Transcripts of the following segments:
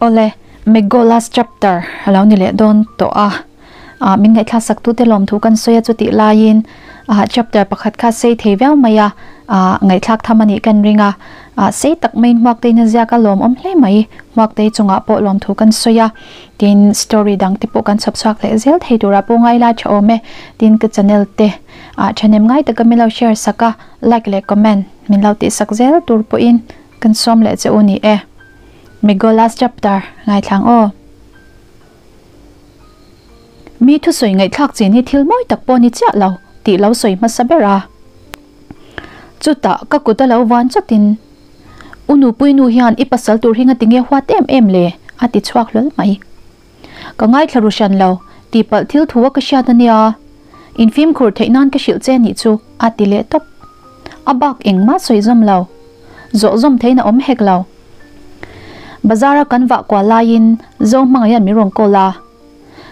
Awle, Megolas chapter a lo ni leh dawn tawh a, ah min ngaihthlak sak tute lawmthu kan sawi a chutih laiin ah chapter pakhat kha sei thei viau mai a, ah ngaihthlak tham a nih kan ring a, ah sei tak maiin Hmuaktei na ziak a lawmawm hle mai, Hmuaktei chungah pawh lawmthu kan sawi a, tin story dang te pawh kan chhawp chhuak leh zel thei turah pawh ngai lai tha awm e, tin ka channel te ah thahnem ngai taka min lo share sak a, like leh comment min lo tih sak zel tur pawhin kan sawm leh che u ni e. Megolas chapter ngaithlang aw. Mi thusawi ngaihthlak chin hi thil mawi tak pawh ni chiah lo tih lo sawi hmasa ber a. Chutah ka kut a lo van chawtin, U nupui nu hian i pasal tur hi ngatinge huat em em le? a ti chhuak hlawl mai. Ka ngaithla ru hran lo, tihpalh thil thu a ka hriat a nia. Infimkhur theih nan ka hrilh che nih chu, a ti leh tawp. A bak engmah sawi zawm lo. Zawh zawm theiin a awm hek lo. Bazar a kan vah kual laiin Zohmangaia'n min rawn call a.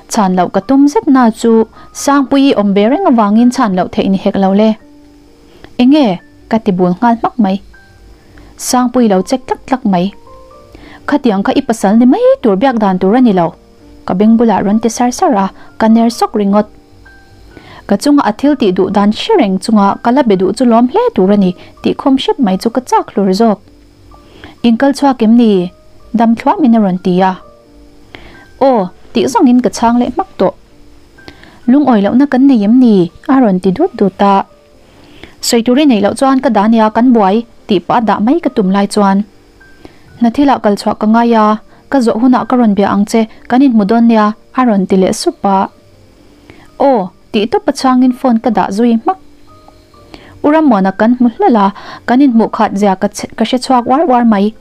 Chhan loh ka tum zet na chu Sangpuii awm ve reng avangin chhan loh theih ni hek lo le. Enge? ka ti bul nghal hmak mai. Sangpuii lo check tlak tlak mai. Khatiang kha i pasal ni mai tur biak dan tur a ni lo. Ka beng bulah rawn ti sar sar a, ka ner sawk ringawt. Ka chunga a thil tih duh dan hre reng chunga ka la be duh chu lawm hle tur a ni tih khawm hrep mai chu ka chak hlur zawk. In kal chhuak em ni? Dam thluam in a rawn ti a. Aw, tih zawng in ka chhang leh hmak tawh. Lungawi lohna kan nei em ni? A rawn ti dut dut a. Sawi tur i neih loh chuan ka dah nia kan buai tih pah a dah mai ka tum lai chuan hna thilah kal chhuah ka ngai a, ka zawh hunah ka rawn bia ang che, kan inhmu dawn nia a rawn ti leh sup a. Aw tih tawp a chhangin phone ka dah zui hmak. U Rammuana kan hmu hlawlh a, kan inhmuh khat zia ka ka hre chhuak uar uar mai.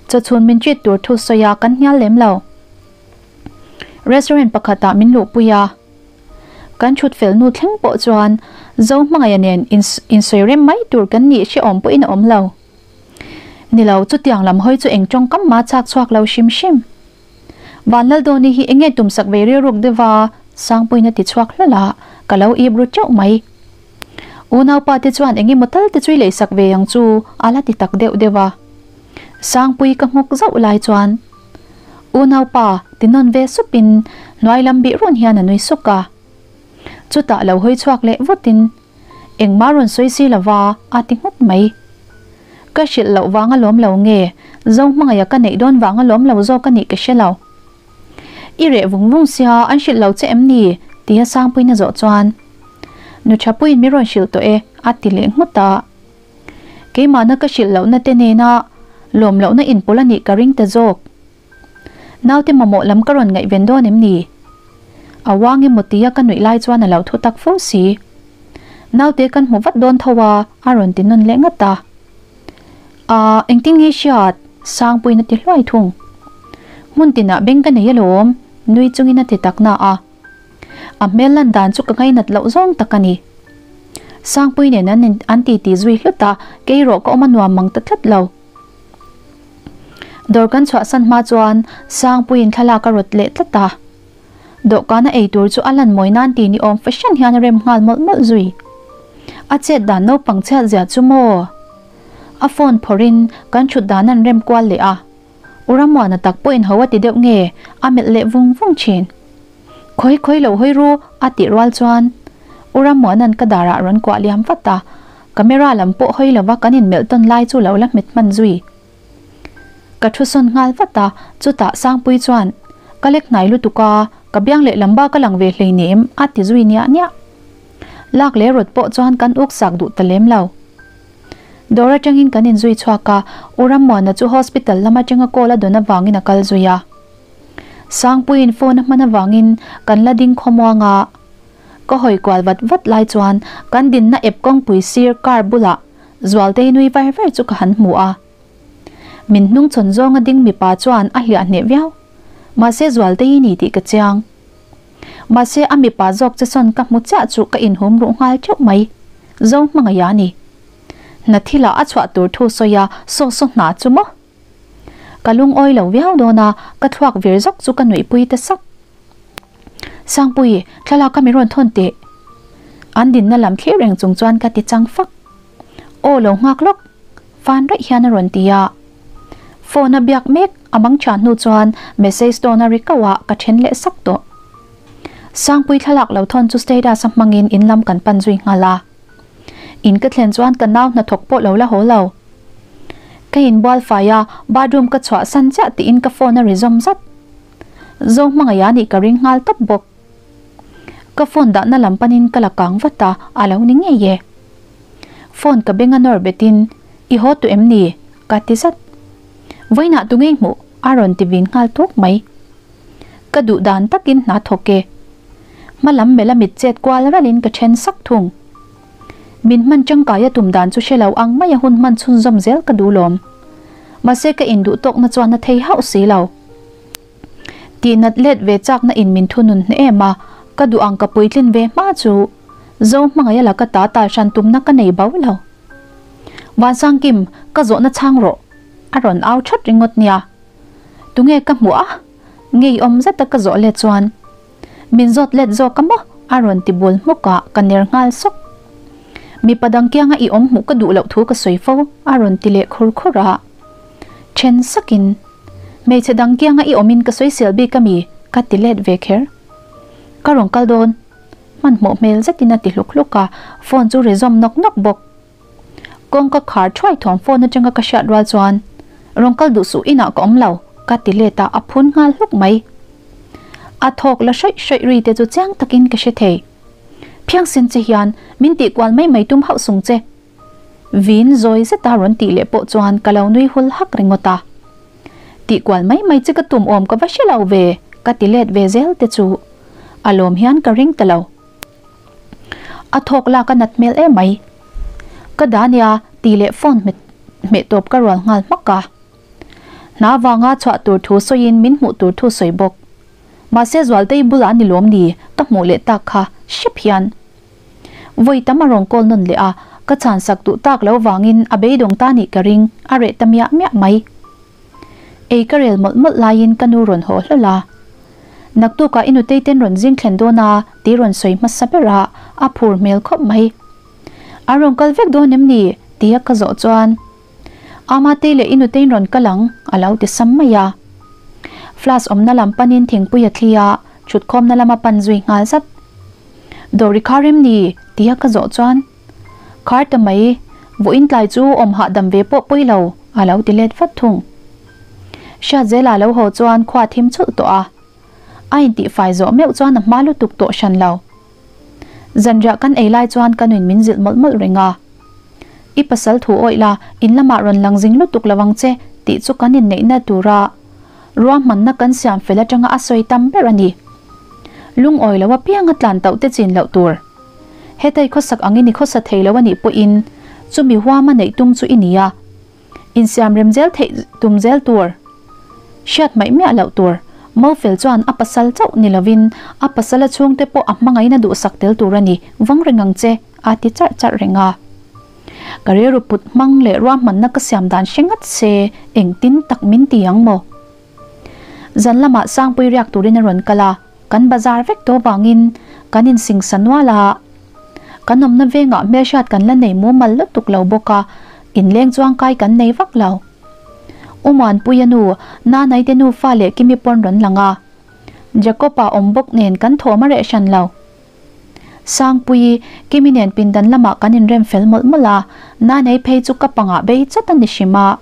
Chawchhun min treat tur thu sawi a kan hnial lem lo. Restaurant pakhatah min luhpui a. Kan thut fel nu thleng pawh chuan Zo hmangaih nen insawi rem mai tur kan nih hrehawm pawhin a awm lo. Ni lo, chutiang lam hawi chu eng tawngkam mah chak chhuak lo hrim hrim. Vanlaldawni hi enge tumsak ve rilruk deuh a, Sangpuiin a ti chhuak hlawlh a, ka lo ip ru teuh mai. Unaupa te chuan enge maw tal te chu i leisak ve ang chu a la ti tak deuh deuh a. Sangpui ka nghawk zauh lai chuan Unaupa ti nawn ve supin hnuai lam bih run hian a nui suk a. Chutah lo hawi chhuak leh vutin engmah rawn sawi si lova a ti nghut mai. Ka hrilh loh vang alawm lo nge Zohmangaih a ka neih dawn vang alawm lo zawk a nih ka hre lo. I reh vung vung sia an hrilh lo che em ni? tia Sangpuiin a zawh chuan Nu Thapuiin min rawn hrilh tawh e a ti leh nghut a. Keimahna ka hrilh lohna te nena lawm lohna inpawlh a nih ka ring ta zawk. Naute mamawh lam ka rawn ngaihven dawn em ni? A uang emaw tia ka nuih lai chuan a lo thu tak fo si. Naute kan hmu vat dawn tho a, a rawn ti nawn leh ngat a. Aa, engtin nge hriat? Sangpuiin a ti hluai thung. Hmun tinah beng ka nei alawm, nui chungin a ti tak na a. A hmel lan dan chu ka ngainat loh zawng tak a ni. Sangpui nen an an titi zui hlut a, kei erawh ka awm a nuam mang ta tlat lo. Dawr kan chhuahsan hma chuan Sangpuiin thlalak a rawt leh tlat a. Dawhkana ei tur chu a lan mawi nan ti ni awm fahran hian a rem nghal mawlh mawlh zui. A chet dan naupang chhiat zia chu maw? A phone phawrhin kan thut dan an rem kual leh a. U Ramuana tak pawhin ho a ti deuh nge a melh leh vung vung thin. Khawi khawi lo hawi ru a tih rual chuan U Ramuana'n ka darah rawn kuah liam vat a, camera lam pawh hawi lova kan inmelh tawn lai chu lo la hmet hman zui. Ka thu sawn nghal vat a, chutah Sangpui chuan Ka lek hnai lutuk a, ka biang leh lam bak a lang ve hleinem a ti zui niah niah. Lak leh rawt pawh chuan kan uk sak duh ta lem lo. Dawr atangin kan inzui chhuak a, U Rammuana chu hospital lam atanga call a dawn avangin a kal zui a. Sangpuiin phone a hman avangin kan la ding khawmuang a, ka hawi kual vat vat lai chuan kan dinna ep kawngpui sir car bulah Zualtei nui var var chu ka han hmu a. Min hnung chhawn zawnga ding mipa chuan a hliah hneh viau. Mahse Zualtei ni tih ka chiang. Mahse a mipa zawk che sawn ka hmu chiah chu ka inhum ruh nghal teuh mai. Zo hmangaih a ni. Hna thilah a chhuah tur thu sawi a saw saw hna chu maw? Ka lungawi lo viau dawn a, ka thluak vir zawk chu ka nuihpui ta sak. Sangpui, thlalak ka mi rawn thawn teh. An dinna lam thlir reng chung chuan ka ti chang fak. Aw lo nghak lawk. Fan raih hian a rawn ti a. Phone a biak mek a mang tha hnu chuan message dawn a ri kauh a, ka then leh sak tawh. Sangpui thlalak lo thawn chu status a hmangin in lam kan pan zui nghal a. In ka thlen chuan ka nau hnathawk pawh lo la haw lo. Ka inbual fai a, bathroom ka chhuah san chiah tiin ka phone a ri zawm zat. Zo hmangaih a nih ka ring nghal tawp bawk. Ka phone dahna lam panin ka la kang vat a, a lo ni ngei e. Phone ka beng a nawr betin, I haw tu em ni? ka ti zat. Vawiinah tu ngei hmuh? a rawn ti vin nghal tawk mai. Ka duh dan takin hna thawk e. Hma lam mela mit chet kual ralin ka then sak thung. Min hman tangkai a tum dan chu hre lo ang mai a hun hman chhunzawm zel ka duh lawm. Mahse ka induh tawkna chuan a thei hauh si lo. Tih nat let ve chakna in min thunun hne em a, ka duh ang ka puitlin ve hma chu Zo hmangaih a la ka ta tal hran tumna ka nei bo lo. Vansangkim, ka zawhna chhang rawh. A rawn au that ringawt nia. Tunge ka hmuh a? Ngeiawm zeta ka zawh let chuan min zawt let zawk a maw? A rawn ti bul hmuk a, ka ner nghal sawk. Mipa dang kianga i awm hmuh ka duh loh thu ka sawi fo, a rawn ti leh khur khur a. Then sakin, Hmeichhe dang kianga i awmin ka sawisel bik a mi? Ka ti let ve kher. Ka rawn kal dawn. Hmanhmawh hmel zetin a ti hluk hluk a, phone chu ri zawm nawk nawk bawk. Kawngka khar thuai thawm phone atanga ka hriat rual chuan, Rawn kal duh suh inah ka awm lo, ka ti let a, a phun nghal hluk mai. A thawk la hraih hraih ri te chu chiang takin ka hre thei. Phiangsen che hian min tih kual mai mai tum hauh sung che. Vin zawi zeta rawn tih leh pawh chuan ka lo nui hul hak ringawt a. Tih kual mai mai che ka tum awm ka va hre lo ve, ka ti let ve zel te chu a lawm hian ka ring ta lo. A thawk lak a nat hmel em mai. Ka dah nia tih leh phone hmet hmeh tawp ka rual nghal hmak a. Hna vanga chhuah tur thu sawiin min hmuh tur thu sawi bawk. Mahse Zualtei bulah ni lawm ni ka hmuh leh tak kha hrep hian. Vawi tam a rawn call nawn leh a, ka chhan sak duh tak lo vangin a beidawng ta nih ka ring, a reh ta miah miah mai. Ei ka rel mawlh mawlh laiin ka nu rawn haw hlawl a. Naktukah i nutei ten rawn zing thlen dawn a tih rawn sawi hmasa ber a, a phur hmel khawp mai. A rawn kal vek dawn em ni? tia ka zawh chuan Ama tei leh i nuteiin rawn kal ang a lo ti sam mai a. Flask awmna lam panin thingpui a thli a, thutkhawmna lama pan zui nghal zat. Dawri khar em ni? tia ka zawh chuan Khar ta mai, vawiin tlai chu awm hahdam ve pawh pawi lo, a lo ti let vat thung. Hriatzela lo haw chuan khua thim chulh tawh a, a intihfai zawh meuh chuan a hma lutuk tawh hran lo. Zanriah kan ei lai chuan ka nuin min zilh mawlh mawlh reng a, I pasal thu awih la, in lamah rawn lang zing lutuk lo ang che, tih chu kan inneihna tura ruahmanna kan siam fel atanga a sawi tam ber a ni. Lungawi lo apianga tlan tauh te chin loh tur. Hetai khawsak angin i khawsa thei lo a nih pawhin chumi huama neih tum chu i ni a, insiam rem zel theih tum zel tur, hriat hmaih miah loh tur. Mofel chuan a pasal chauh ni lovin a pasala chhungte pawh a hmangain a duhsak tel tur a ni, vawng reng ang che, a ti charh charh reng a. Ka rilru put hmang leh ruahmanna ka siam dan hre ngat se engtin tak min ti ang maw? Zan lamah Sangpui riak turin a rawn kal a, kan bazar vek tawh vangin kan insingsa nual a. Kan awmna vengah hmelhriat kan la nei mumal lutuk lo bawk a, inleng chuangkai kan nei vak lo. U Muanpuia nu, Nanaite nufa leh Kimi pawn rawn lang a. Jacob-a awm bawk nen kan thawm a reh hran lo. Sangpuii, Kimi nen pindan lamah kan inrem fel mawlh mawlh a, Nanei phei chu ka pangah bei chawt a ni hrim a.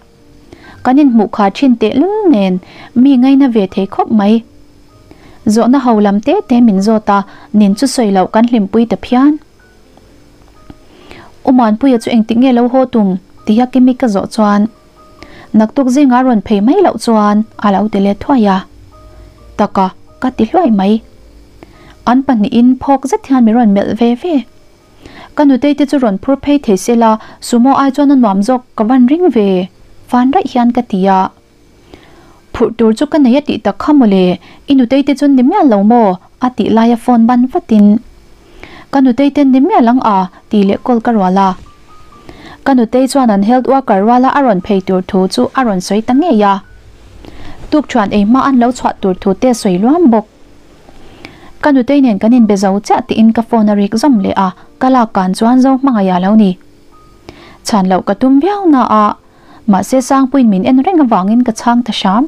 Kan inhmuh kha thin tehlul nen mi ngaina ve thei khawp mai. Zawhna ho lam te te min zawt a, nin chu sawi loh kan hlimpui ta phian. U Muanpuia chu engtik nge lo haw tum? Tia Kimi ka zawh chuan naktuk zinga rawn phei mai loh chuan a lo ti let thuai a. Taka ka ti hluai mai. An pahnihin phawk zet hian min rawn melh ve ve. Ka nutei te chu rawn phur phei thei se la, sumo ai chuan a nuam zawk ka van ring ve, van raih hian ka ti a. Phurh tur chu ka nei a tih tak kha mawle, i nutei te chuan ni miah lo maw? a tih laia phone ban vatin, Ka nutei ten ni miah lang a, tih leh call ka rual a. Ka nutei chuan an health worker ruala a rawn phei tur thu chu a rawn sawi ta ngei a. Tukṭhuan ei hma an lo chhuah tur thu te sawi luam bawk. Ka nutei nen kan inbe zo chiah tiin ka phone a rik zawm leh a, ka lak kan chuan zo hmangaih a lo ni. Chhan loh ka tum viau na a, Mahse Sangpuiin min en reng avangin ka chhang ta hram.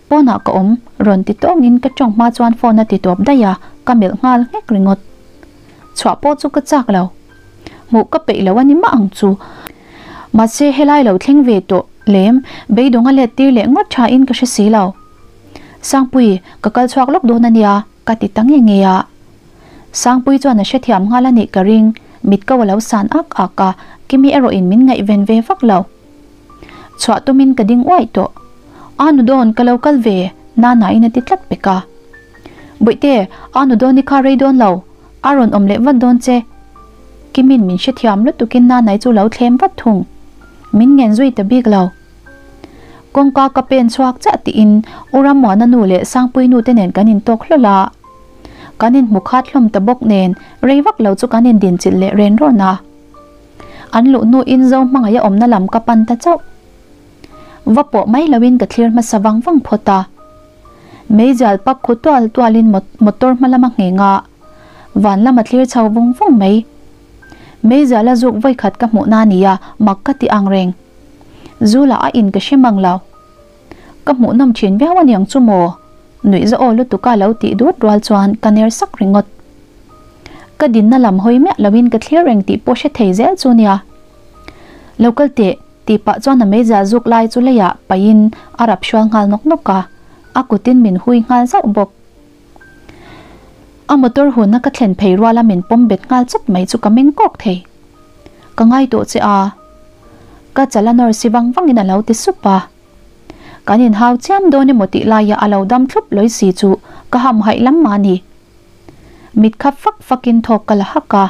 Pawnah ka awm, rawn ti tawngin ka tawng hma chuan phone a ti tawp daih a, ka melh nghal nghek ringawt. Chhuah pawh chu ka chak lo. Hmuh ka peih lo a ni mah ang chu. Mahse helai lo thleng ve tawh lem, beidawng a let tir leh ngawt tha in ka hre si lo. Sangpui, ka kal chhuak lawk dawn a nia, ka ti ta nge nge a. Sangpui chuan a hrethiam nghal a nih ka ring, mit ko a lo san ak ak a, Kimi erawh in min ngaihven ve vak lo. Chhuah tumin ka ding uaih tawh. A nu dawn ka lo kal ve, Nana in a ti tlat pek a. Bawihte, a nu dawn i kha rei dawn lo, a rawn awm leh vat dawn che. Kimin min hrethiam lutukin Nanai chu lo thlem vat thung. Min ngen zui ta bik lo. Kawngka ka pen chhuak chiah tiin U Rammuana nu leh Sangpui nu te nen kan intawk hlawl a. Kan inhmu khat hlawm ta bawk nen rei vak lo chu kan indinchilh leh ren rawn a. An luh hnuin Zo hmangaih a awmna lam ka pan ta chauh. Va pawh mai loin ka thlir hmasa vang vang phawt a. Meizial pak khu tual tualin motor hma lama ngheng a, van lama thlir chho vung vung mai. Meizial a zuk vawikhat ka hmuh na nia mak ka ti ang reng. Zu lah a in ka hre mang lo. Ka hmuh nawm thin viau aniang chu maw? Nuih za aw lutuk a lo tih dut rual chuan ka ner sak ringawt. Ka dinna lam hawi miah loin ka thlir reng tih pawh hre thei zel chu nia. Lo kal teh, tih pah chuan a meizial zuk lai chu leiah paihin a rap hrual nghal nawk nawk a, a kutin min hui nghal zauh bawk. A motor hunna ka thlen phei ruala min pawm bet nghal chawt mai chu ka meng kawk thei. Ka ngai tawh che a. Ka chal a nawr si vang vangin a lo ti sup a. Kan inhau chiam dawn emaw tih laia a lo dam thlup lawi si chu ka hamhaih lam mah a ni. Mit khap fak fakin thawk ka la hak a.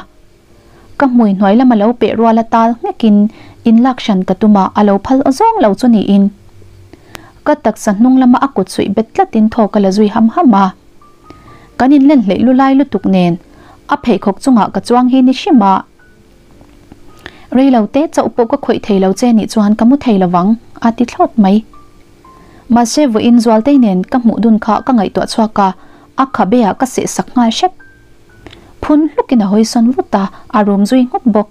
Ka hmui hnuai lama lo peh ruala tal nghekin inlak hran ka tum a, a lo phal awzawng lo chu niin. Ka taksa hnung lama a kut suih bet tlatin thawk ka la zui ham ham a. Kan inlen hleih lu lai lutuk nen a pheikhawk chungah ka chuang hi ni hrim a. Rei lo te chauh pawh ka khawih thei lo che nih chuan ka mu thei lovang, a ti thlawt mai. Mahse vawiin Zualtei nen ka hmuh dun kha ka ngaihtuah chhuak a, a khabe ah ka seh sak nghal hrep. Phun hlukin a hawi sawn vut a, a rum zui nghut bawk.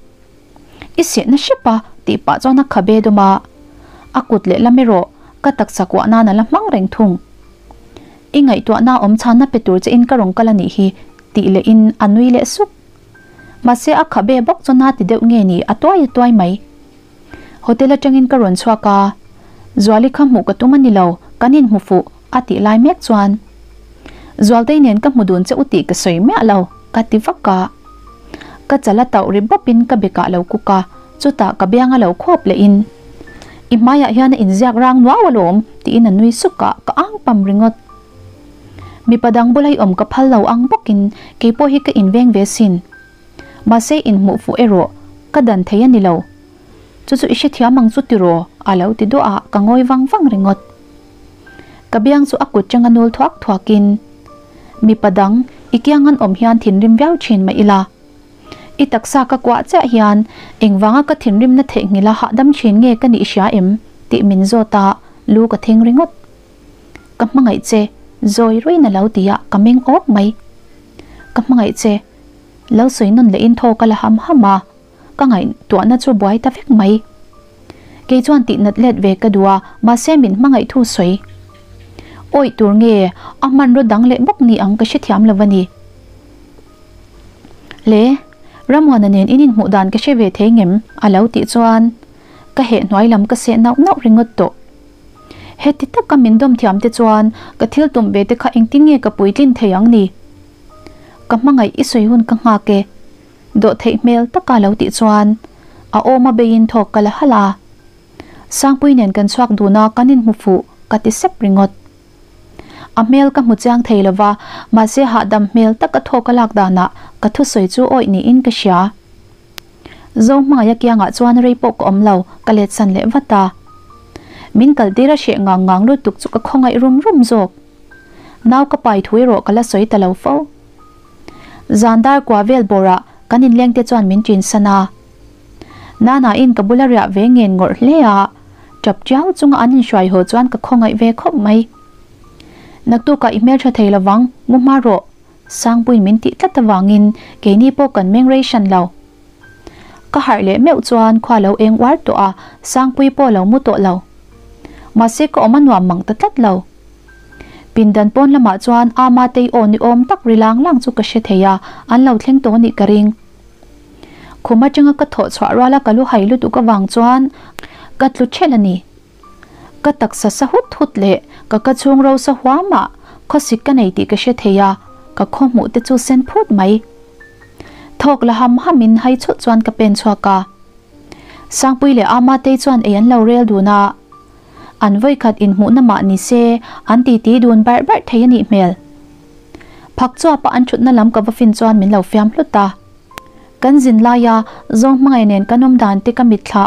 I sehna hrep a, tih pah chuan a khabe dawm a, a kut lehlam erawh ka taksa kuah nan a la hmang reng thung. I ngaihtuahna awm chhanna pe tur che in ka rawn kal a nih hi, tih leh in a nui leh sup. Mahse a khabe bawk chu na ti deuh nge ni a tuai a tuai mai. Hotel atangin ka rawn chhuak a, Zuali kha hmuh ka tum a ni lo, kan inhmu fuh a tih lai mek chuan Zualtei nen ka hmu dun che u tih ka sawi miah lo, ka ti vak a. Ka chal a tauh ri bawp in ka bekah lo kuk a, chutah ka biang a lo khuap leh in I hmaiah hian a inziak rang nuau alawm tiin a nui suk a, ka ang pam ringawt. Mipa dang bula i awm ka phal lo ang bawkin kei pawh hi ka inveng ve sin. Mahse inhmuh fuh erawh ka dan thei a ni lo. Chu chu i hrethiam ang chu tiraw? a lo ti duah a, ka ngawi vang vang ringawt. Ka biang chu a kut changa nul thuak thuakin, Mipa dang, i kiang an awm hian thinrim viau thin mah ila. I taksa ka kuah chiah hian engvanga ka thinrimna theihnghilh a hahdam thin nge ka nih hria em? tih min zawt a, lu ka thing ringawt. Ka hmangaih che, zawi ruiin a lo ti a, ka meng awk mai. Ka hmangaih che, lo sawi nawn lehin thaw ka la ham ham a, ka ngaihtuahna chu buai ta vek mai. Kei chuan tih nat let ve ka duh a, mahse min hmangaih thu sawi. Awih tur nge, a hmanraw dang leh bawk ni ang ka hrethiam lo a ni. Le, Ramhuana nen in inhmuh dan ka hre ve thei ngem? a lo tih chuan ka heh hnuai lam ka seh nauh nauh ringawt tawh. Heti taka min dawm thiam te chuan ka thil tum ve te kha engtin nge ka puitlin thei ang ni? Ka hmangaih i sawi hun ka nghak e. Dawh theih hmel taka lo tih chuan a awm a beiin thawk ka la halh a. Sangpui nen kan chhuak dun a kan inhmu fuh ka ti sep ringawt. A hmel ka hmu chiang thei lova mahse hahdam hmel taka thawk a lak danah ka thusawi chu awih niin ka hria. Zo hmangaih a kiangah chuan rei pawh ka awm lo, ka let san leh vat a. Min kal tir a hreh ngang ngang lutuk chu ka khawngaih rum rum zawk. Nau ka pai thu erawh ka la sawi ta lo fo. Zan dar kua vel bawrah kan inleng te chuan min ṭin san a. Nana in ka bula riah ve ngen ngawrh hle a, ṭap ṭiau chunga an inhruai haw chuan ka khawngaih ve khawp mai. Naktukah i hmelṭha thei lovang, mu hma rawh. Sangpuiin min tih tlat avangin keini pawh kan meng rei hran lo. Ka harh leh meuh chuan khua lo eng uar tawh a, Sangpuii pawh lo mu tawh lo. Mahse ka awm a nuam mang ta tlat lo. Pindan pawn lamah chuan Ama tei aw ni awm tak ri lang lang chu ka hre thei a, an lo thleng tawh nih ka ring. Khum atanga ka thawh chhuah ruala ka lu hai lutuk avang chuan ka tlu ṭhelh a ni. Ka taksa sa hut hut leh ka ka chhung ro sa huam ah khawsik ka nei tih ka hre thei a, ka khaw hmuh te chu sen phut mai. Thawk la ham ham in hai chhut chuan ka pen chhuak a. Sangpui leh Ama tei chuan ei an lo rel dun a. An vawikhat inhmuhna mah ni se an titi dun barh barh thei a nih hmel. Phak chuapa an thutna lam ka va fin chuan min lo fiam hlut a. Kan zin laia zawng hmangaih nen kan awm dan te ka mitthla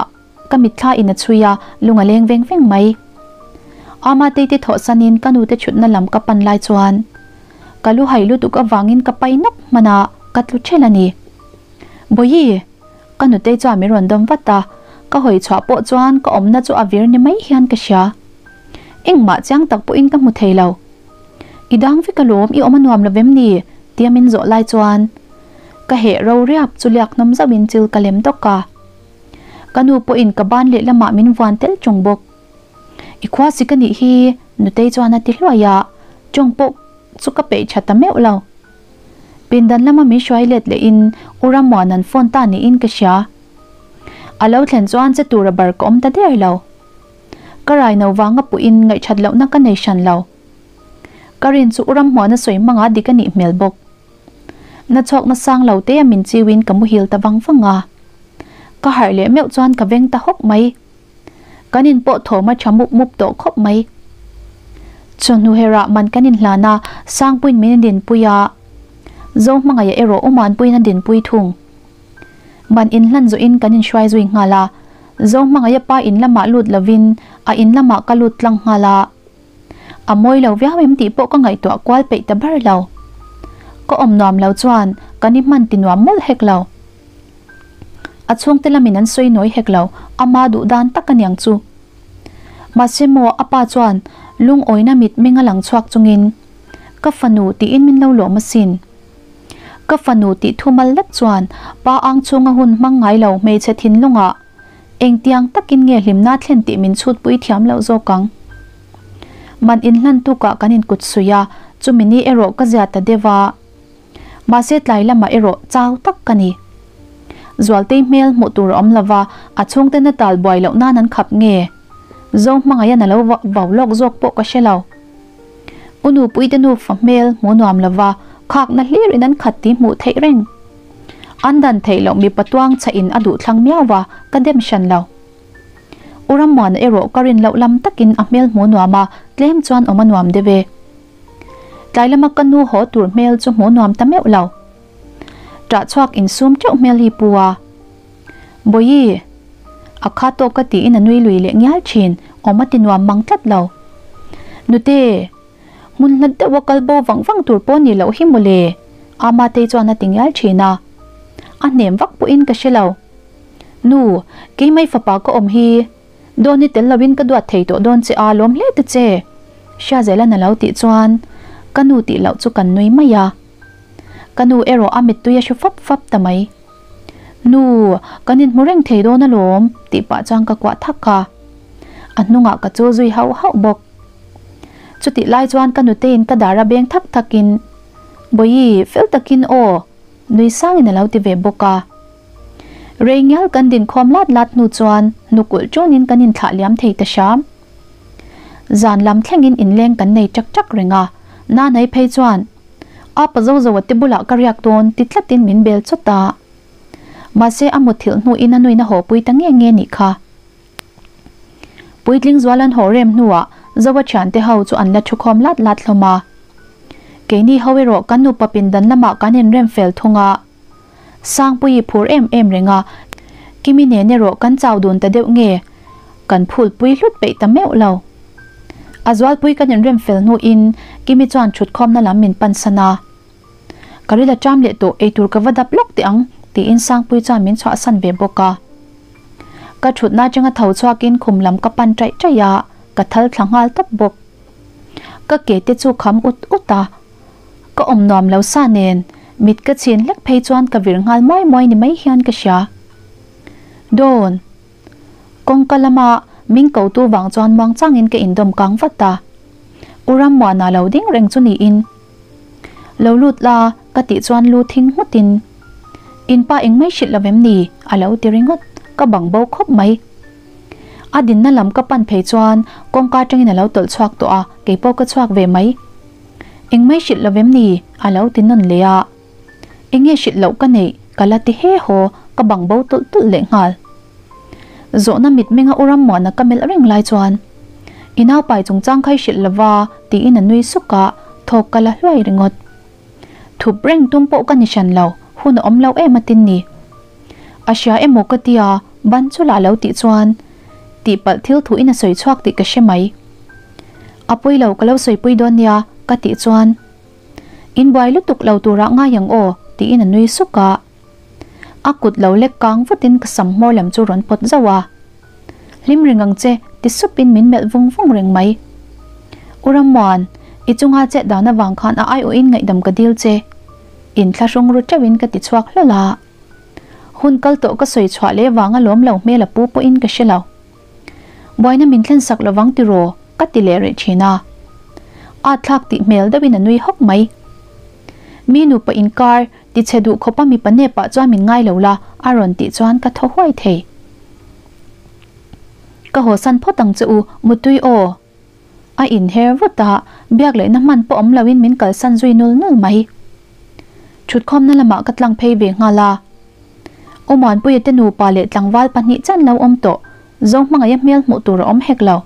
Ka mitthla in a chhui a, lung a leng veng veng mai. Ama tei te thawhsanin ka nute chhutna lam ka pan lai chuan ka lu hai lutuk avangin ka pai nawk hman a, ka tlu ṭhelh a ni. Bawihi! Ka nutei chuan min rawn dawm vat a, ka hawi chhuah pawh chuan ka awmna chu a vir ni mai hian ka hria. Engmah chiang tak pawhin ka hmu thei lo. I dang vek alawm, i awm a nuam lo vem ni? tia min zawh lai chuan ka heh ro riap chu liak hnawm zauhin chil ka lem dawk a. Ka nu pawhin ka ban lehlamah min vuan tel chung bawk. I khua si ka nih hi, Nutei chuan a ti hluai a, tawng pawh chu ka peih tha ta meuh lo. Pindan lama min hruai let lehin U Ramuan an phone ta niin ka hria. A lo thlen chuan che tura bar ka awm ta der lo. Ka rai no vanga puhin ngaihthat lohna ka nei hran lo. Ka rin chu U Rammuana sawi hmanga dik a nih hmel bawk. Na chhawkna sang lo te a min chiuin ka muhil ta vang vang a. Ka harh leh meuh chuan ka veng ta hawk mai. Kan in pawh thawm a tha mup mup tawh khawp mai. Chawhnu herah man kan inhlan a, Sangpuiin min dinpui a, Zohmangaia erawh Umanpuiin a dinpui thung. Man inhlan zawhin kan inhruai zui nghal a, Zohmangaia pa in lamah lut lovin a in lamah ka lut tlang nghal a. A mawi lo viau em tih pawh ka ngaihtuah kual peih ta ber lo. Ka awm nuam lo chuan kan i hman ti nuam mawlh hek lo. A chhungte lamin an sawi nawi hek lo, ama duh dan tak a niang chu. Mahse maw a pa chuan lungawina mit meng a lang chhuak chungin, Ka fanu tiin min lo lawm asin. Ka fanu tih thumal lek chuan pa ang chhunga hun hmang ngai lo hmeichhe thinlungah Engtiang takin nge hlimna thlen tih min chhutpui thiam loh zawk ang? Man inhlan tukah kan inkut suih a, chumi ni erawh ka zia ta deuh a. Mahse tlai lamah erawh chau tak ka ni. Zualtei hmel hmuh tur a awm lo va, a chhungten a tal buai loh nan an khap nge? Zo hmangaihan a lo vau lawk zawk pawh ka hre lo. U nupuite nufa hmel hmuh nuam lo va, khakna hlirin an khat tih hmuh theih reng. An dan theih loh mipa tuang chhah in a duh thlang miau va, ka dem hran lo. U Rammuana erawh ka rin loh lam takin a hmel hmuh nuam a, tlem chuan awm a nuam deuh e. Tlai lama ka nu haw tur hmel chu hmuh nuam ta meuh lo. Ṭah chhuak insum ṭeuh hmel hi pu a. Bawihi! A kha tawk ka tiin a nui lui leh ngial ṭhin, awm a ti nuam mang tlat lo. Nute! Hmun hlat deuh a kal bo vang vang tur pawh ni loh hi mawle, Amatei chuan a ti ngial thin a. A hnem vak pawhin ka hre lo. Nu, keimai fapa ka awm hi dawn hi tel loin ka duat thei tawh dawn che a lawm hle ta che, Hriazelan a lo tih chuan ka nu tih loh chu kan nui mai a. Ka nu erawh a mittui a hru fap fap ta mai. Nu, kan inhmu reng thei dawn alawm, tih pah chuan ka kuah thak a. A hnungah ka chul zui hauh hauh bawk. Chutih lai chuan ka nuteiin ka dar a beng thak thakin, Bawihi, fel takin aw, nui sangin a lo ti ve bawk a. Rei ngial kan dinkhawm lat lat hnu chuan hnukulh ṭunin kan inthlah liam thei ta hram. Zan lam thlengin inleng kan nei ṭak ṭak reng a, Nanai phei chuan, A pa zo zo a te bulah ka riak dawn ti tlatin min bel chawt a. Mahse a mutthilh hnuin a nuin a hawpui ta nge nge nih kha. Puitling zual an haw rem hnuah Zoa thiante ho chu an la thukhawm lat lat hlawm a. Keini ho erawh kan nupa pindan lamah kan inrem fel thung a. Sangpuii phur em em reng a, Kimi nen erawh kan chau dun ta deuh nge? Kan phulpui hlut peih ta meuh lo. A zualpui kan inrem fel hnuin Kimi chuan thutkhawmna lam min pansan a. Ka ril a ṭam leh tawh, eitur ka va dap lawk teh ang, tiin Sangpuii chuan min chhuahsan ve bawk a. Ka ṭhutna aṭanga tho chhuakin khum lam ka pan ṭaih ṭaih a, ka thal thla nghal tawp bawk. Ka ke te chu kham ut ut a, ka awm nuam lo sa nen, mit ka chhin hlek phei chuan ka vir nghal muai muai ni mai hian ka hria. Dawn! Kawngka lama min ko tu vang chuan muang changin ka indawm kang vat a. U Rammuana lo ding reng chu niin. Lo lut la ka tih chuan lu thing nghutin In pa eng mai hrilh lo em ni? a lo ti ringawt, ka bang bo khawp mai. A dinna lam ka pan phei chuan kawngka atangin a lo tawlh chhuak tawh a, keipawh ka chhuak ve mai. Eng mai hrilh lo em ni? a lo ti nawn leh a. Eng nge hrilh loh ka neih? ka la ti he haw, ka bang bo tulh tulh leh nghal. Zawhna mitmenga u Rammuana ka melh reng lai chuan, I naupai chungchang kha i hrilh lova tiin a nui suk a, thawk ka la hluai ringawt. Thup reng tum pawh ka ni hran lo, hun a awm lo em a tin ni. A hria emaw ka tia, ban chu lah lo tih chuan tihpalh thil thu in a sawi chhuak tih ka hre mai. A pawi lo ka lo sawipui dawn nia ka tih chuan, In buai lutuk lo turah ngai ang aw tiin a nui suk a. A kut lo lek kang vutin ka sam hmawr lam chu rawn pawt zauh a. Hlim reng ang che ti supin min melh vung vung reng mai. U Rammuan, i chunga chet dan avang khan a aiawhin ngaihdam ka dil che. Inthlahrung ru teuhin ka ti chhuak hlawl a. Hun kal tawh ka sawi chhuah leh vanga lawm lo hmel a pu pawhin ka hre lo. Buaina min thlen sak lovang tiraw ka ti leh rih thin a. At thlak tih hmel deuhin a nui hawk mai. Mi nupa inkar ti chhe duh khawpa mipa nepah chuan min ngai lo la a rawn tih chuan ka thaw huai thei. Ka haw san phawt ang che u, mutui aw. A inher vut a, biak lehna hman pawh awm loin min kalsan zui nul nul mai. Thutkhawmna lamah ka tlang phei ve nghal a. U Muanpuia te nupa leh tlangval pahnih chan lo awm tawh, Zo hmangaih a hmel hmuh tur a awm hek lo.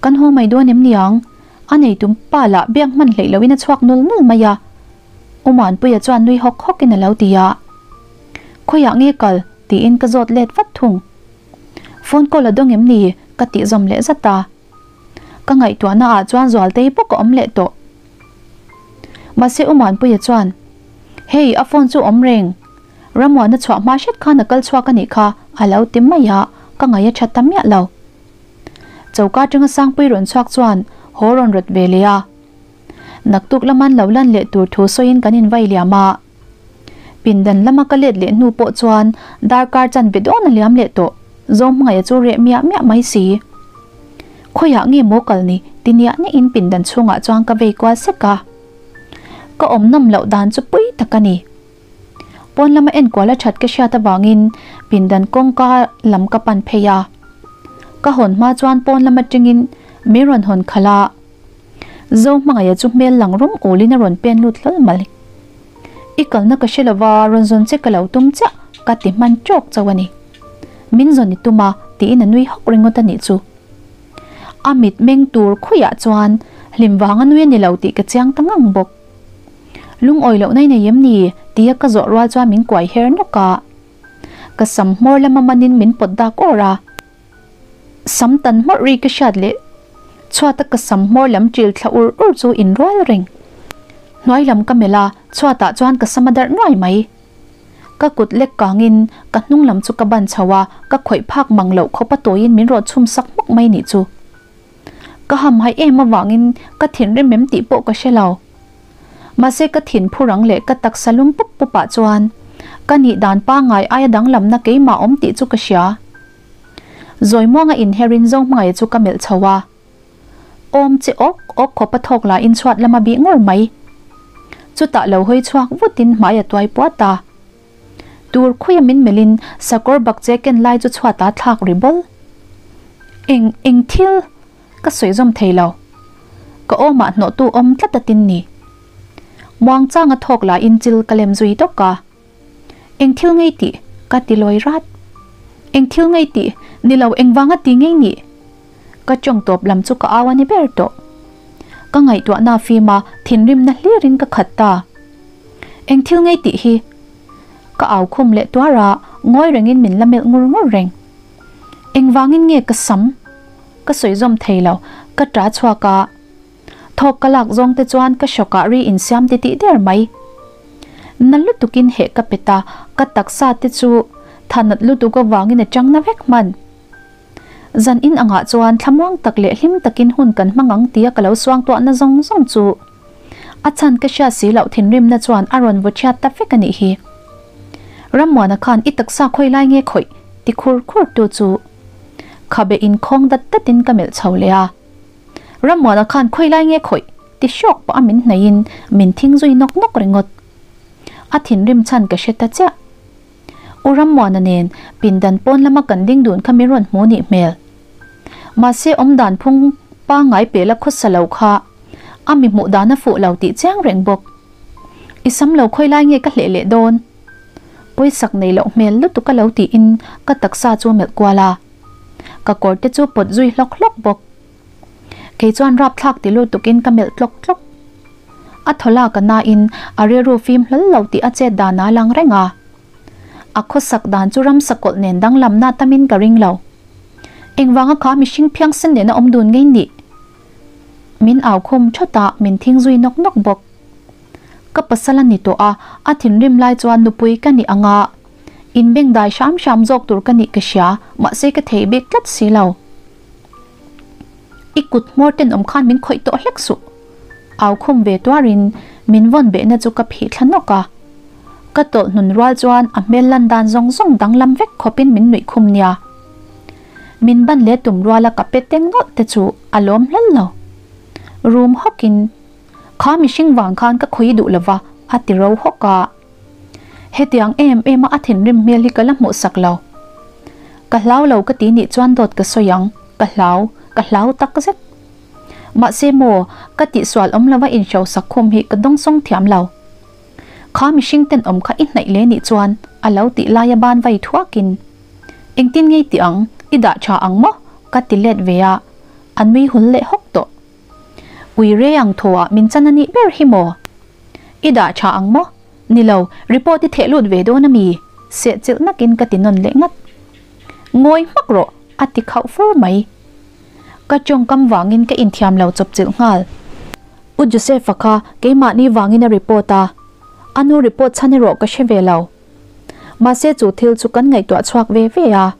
Kan haw mai dawn em niang? A neitum pa lah biak hman hleih loin a chhuak nul nul mai a. U Muanpuia chuan nui hawk hawkin a lo ti a. Khawiah nge kal? tiin ka zawt let vat thung. Phone call a dawng em ni? ka tih zawm leh zat a. Ka ngaihtuahna ah chuan Zualtei bawk a awm leh tawh. Mahse U Muanpuia chuan, Hei, a phone chu awm reng. Ramuana chhuah hma hret khan a kal chhuak a nih kha a lo ti mai a, ka ngaih a tha ta miah lo. Choka atanga Sangpui rawn chhuak chuan haw rawn rawt ve leh a. Naktuk laman lo lan leh tur thu sawiin kan invai liam a. Pindan lama ka let leh hnu pawh chuan darkar chanve dawn a liam leh tawh, Zohmangaih chu reh miah miah mai si. Khawiah nge maw kal ni ti niah niahin pindan chhungah chuan ka vei kual sek a. Ka awm nawm loh dan chu pui tak a ni. Pawn lama enkual a that ka hriat avangin pindan kawngka lam ka pan phei a. Ka hawn hma chuan pawn lam atangin min rawn hawn khalh a. Zo hmangaih chu hmel lang rum ulin a rawn pen lut hlawl mai. I kalna ka hre lova rawn zawn che ka lo tum chiah ka ti hman tawk chauh a ni. Min zawn i tum a tiin a nui hawk ringawt a nih chu. A mit meng tur khuiah chuan hlim vang a nui a ni lo tih ka chiang ta ngang bawk. Lungawi loh nai nei em ni tia ka zawh rual chuan min kuai her nawk a. Ka sam hmawr lama manin min pawt dak awr a. Sam tan hmawrh ri ka hriat leh chhuata ka sam hmawr lam ṭil thla ur ur chu in rual reng. Hnuai lam ka melh a, chhuatah chuan ka sam a darh nuai mai. Ka kut lek kangin ka hnung lam chu ka ban chho a, ka khawih phak mang loh khawp a tawiin min rawt chhum sak hmawk mai nih chu. Ka hamhaih em avangin ka thinrim em tih pawh ka hre lo. Mahse ka thin phurang leh ka taksa lum pup pupah chuan ka nih dan pangngai aia danglamna keimah awm tih chu ka hria. Zawimuanga inherin Zohmangaih chu ka melh chho a. Awm che awk awk khawp a thawk lahin chhuat lama bih ngawr mai. Chutah lo hawi chhuak vutin hmai a tuai puat a. Tur khuia min melhin sakawr bak che ken lai chu chhuat a thlak ri bawl. Eng eng thil ka sawi zawm thei lo. Ka awmah hnawhtu awm tlat a tin ni. Muangchanga thawk lahin chil ka lem zui dawk a. Eng thil ngei tih? Ka ti lawi rat. Eng thil ngei tih? Ni lo, engvanga ti ngei nih? Ka tawng tawp lam chu ka au a ni ber tawh. Ka ngaihtuahna fima thinrimna hlirin ka khat ta. Eng thil ngei tih hi? Ka au khum leh tuar a, ngawi rengin min la melh ngur ngur reng. Engvangin nge ka sam? Ka sawi zawm thei lo, ka ta chhuak a. Thawk ka lak zawng te chuan ka hrawkah ri insiam ti tih der mai. Na lutukin heh ka pet a, ka taksa te chu thanat lutuk avangin a chang na vek hman. Zan in angah chuan thlamuang tak leh hlim takin hun kan hmang ang tia ka lo suangtuahna zawng zawng chu a chhan ka hriat si loh thinrimna chuan a rawn vaw chhiat ta vek a nih hi. Rammuana khan i taksa khawi lai nge khawih? Ti khur khur tu chu khabe in khawng dat dat in ka melh chho leh a. Rammuana khan khawi lai nge khawih ti hrawk pawh a min hnaih in min thing zui nawk nawk ringawt. A thinrim chhan ka hre ta chiah. U Rammuana nen pindan pawn lama kan ding dun kha min rawn hmu nih hmel. Mahse awmdan phung pangngai pela khawsa lo kha a mi hmuh dan a fuh lo tih chiang reng bawk. I sam lo khawi lai nge ka hleh leh dawn? Pawisak nei loh hmel lutuk a lo tiin ka taksa chu melh kual a. Ka kawr te chu pawt zui hlawk hlawk bawk. Kei chuan rapthlak ti lutukin ka melh tlawk tlawk. A thaw lak a nain a rilru fim hlawl lo tih a chet dan a lang reng a. A khawsak dan chu ramsa kawlh nen danglamna tamin ka ring lo. Engvanga kha mihring phiangsen nena awm dun ngei nih? Min au khum thawt a, min thing zui nawk nawk bawk. Ka pasal a ni tawh a, a thinrim lai chuan nupui ka nih anga inbengdai hram hram zawk tur ka nih ka hria, mahse ka thei bik tlat si lo. I kut hmawr tenawm khan min khawih tawh hlek suh. Au khum ve tuarin min vawn behna chu ka phih thla nawk a. Ka tawlh hnun rual chuan a hmel lan dan zawng zawng danglam vek khawpin min nuih khum nia. Min ban leh tum ruala ka pe teng nawlh te chu a lawm hlawl lo. Rum hawkin, Kha mihring vang khan ka khawi duh lova a ti ro hawk a. Hetiang em em a a thinrim hmel hi ka la hmuh sak lo. Ka hlau lo ka ti nih chuan dawt ka sawi ang, ka hlau, ka hlau tak zet. Mahse maw, ka tihsual awm lova inhro sak khum hi ka dawngsawng thiam lo. Kha mihring tenawm kha i hnaih le nih chuan a lo tih laia ban vai thuakin, Engtin ngei ti ang, i dah tha ang maw? ka ti let ve a, a nui hul leh hawk tawh. Ui rei ang thaw ah min chan a nih ber hi maw? I dah tha ang maw? Ni lo, report i theh lut ve dawn a mi? Sehchilh nakin ka ti nawn leh ngat. Ngawi hmak rawh, a ti khauh fur mai. Ka tawngkam vangin ka inthiam lo chawpchilh nghal. U Joseph-a kha keimahni vangin a report a, a nu report chhan erawh ka hre ve lo. Mahse chu thil chu kan ngaihtuah chhuak ve ve a,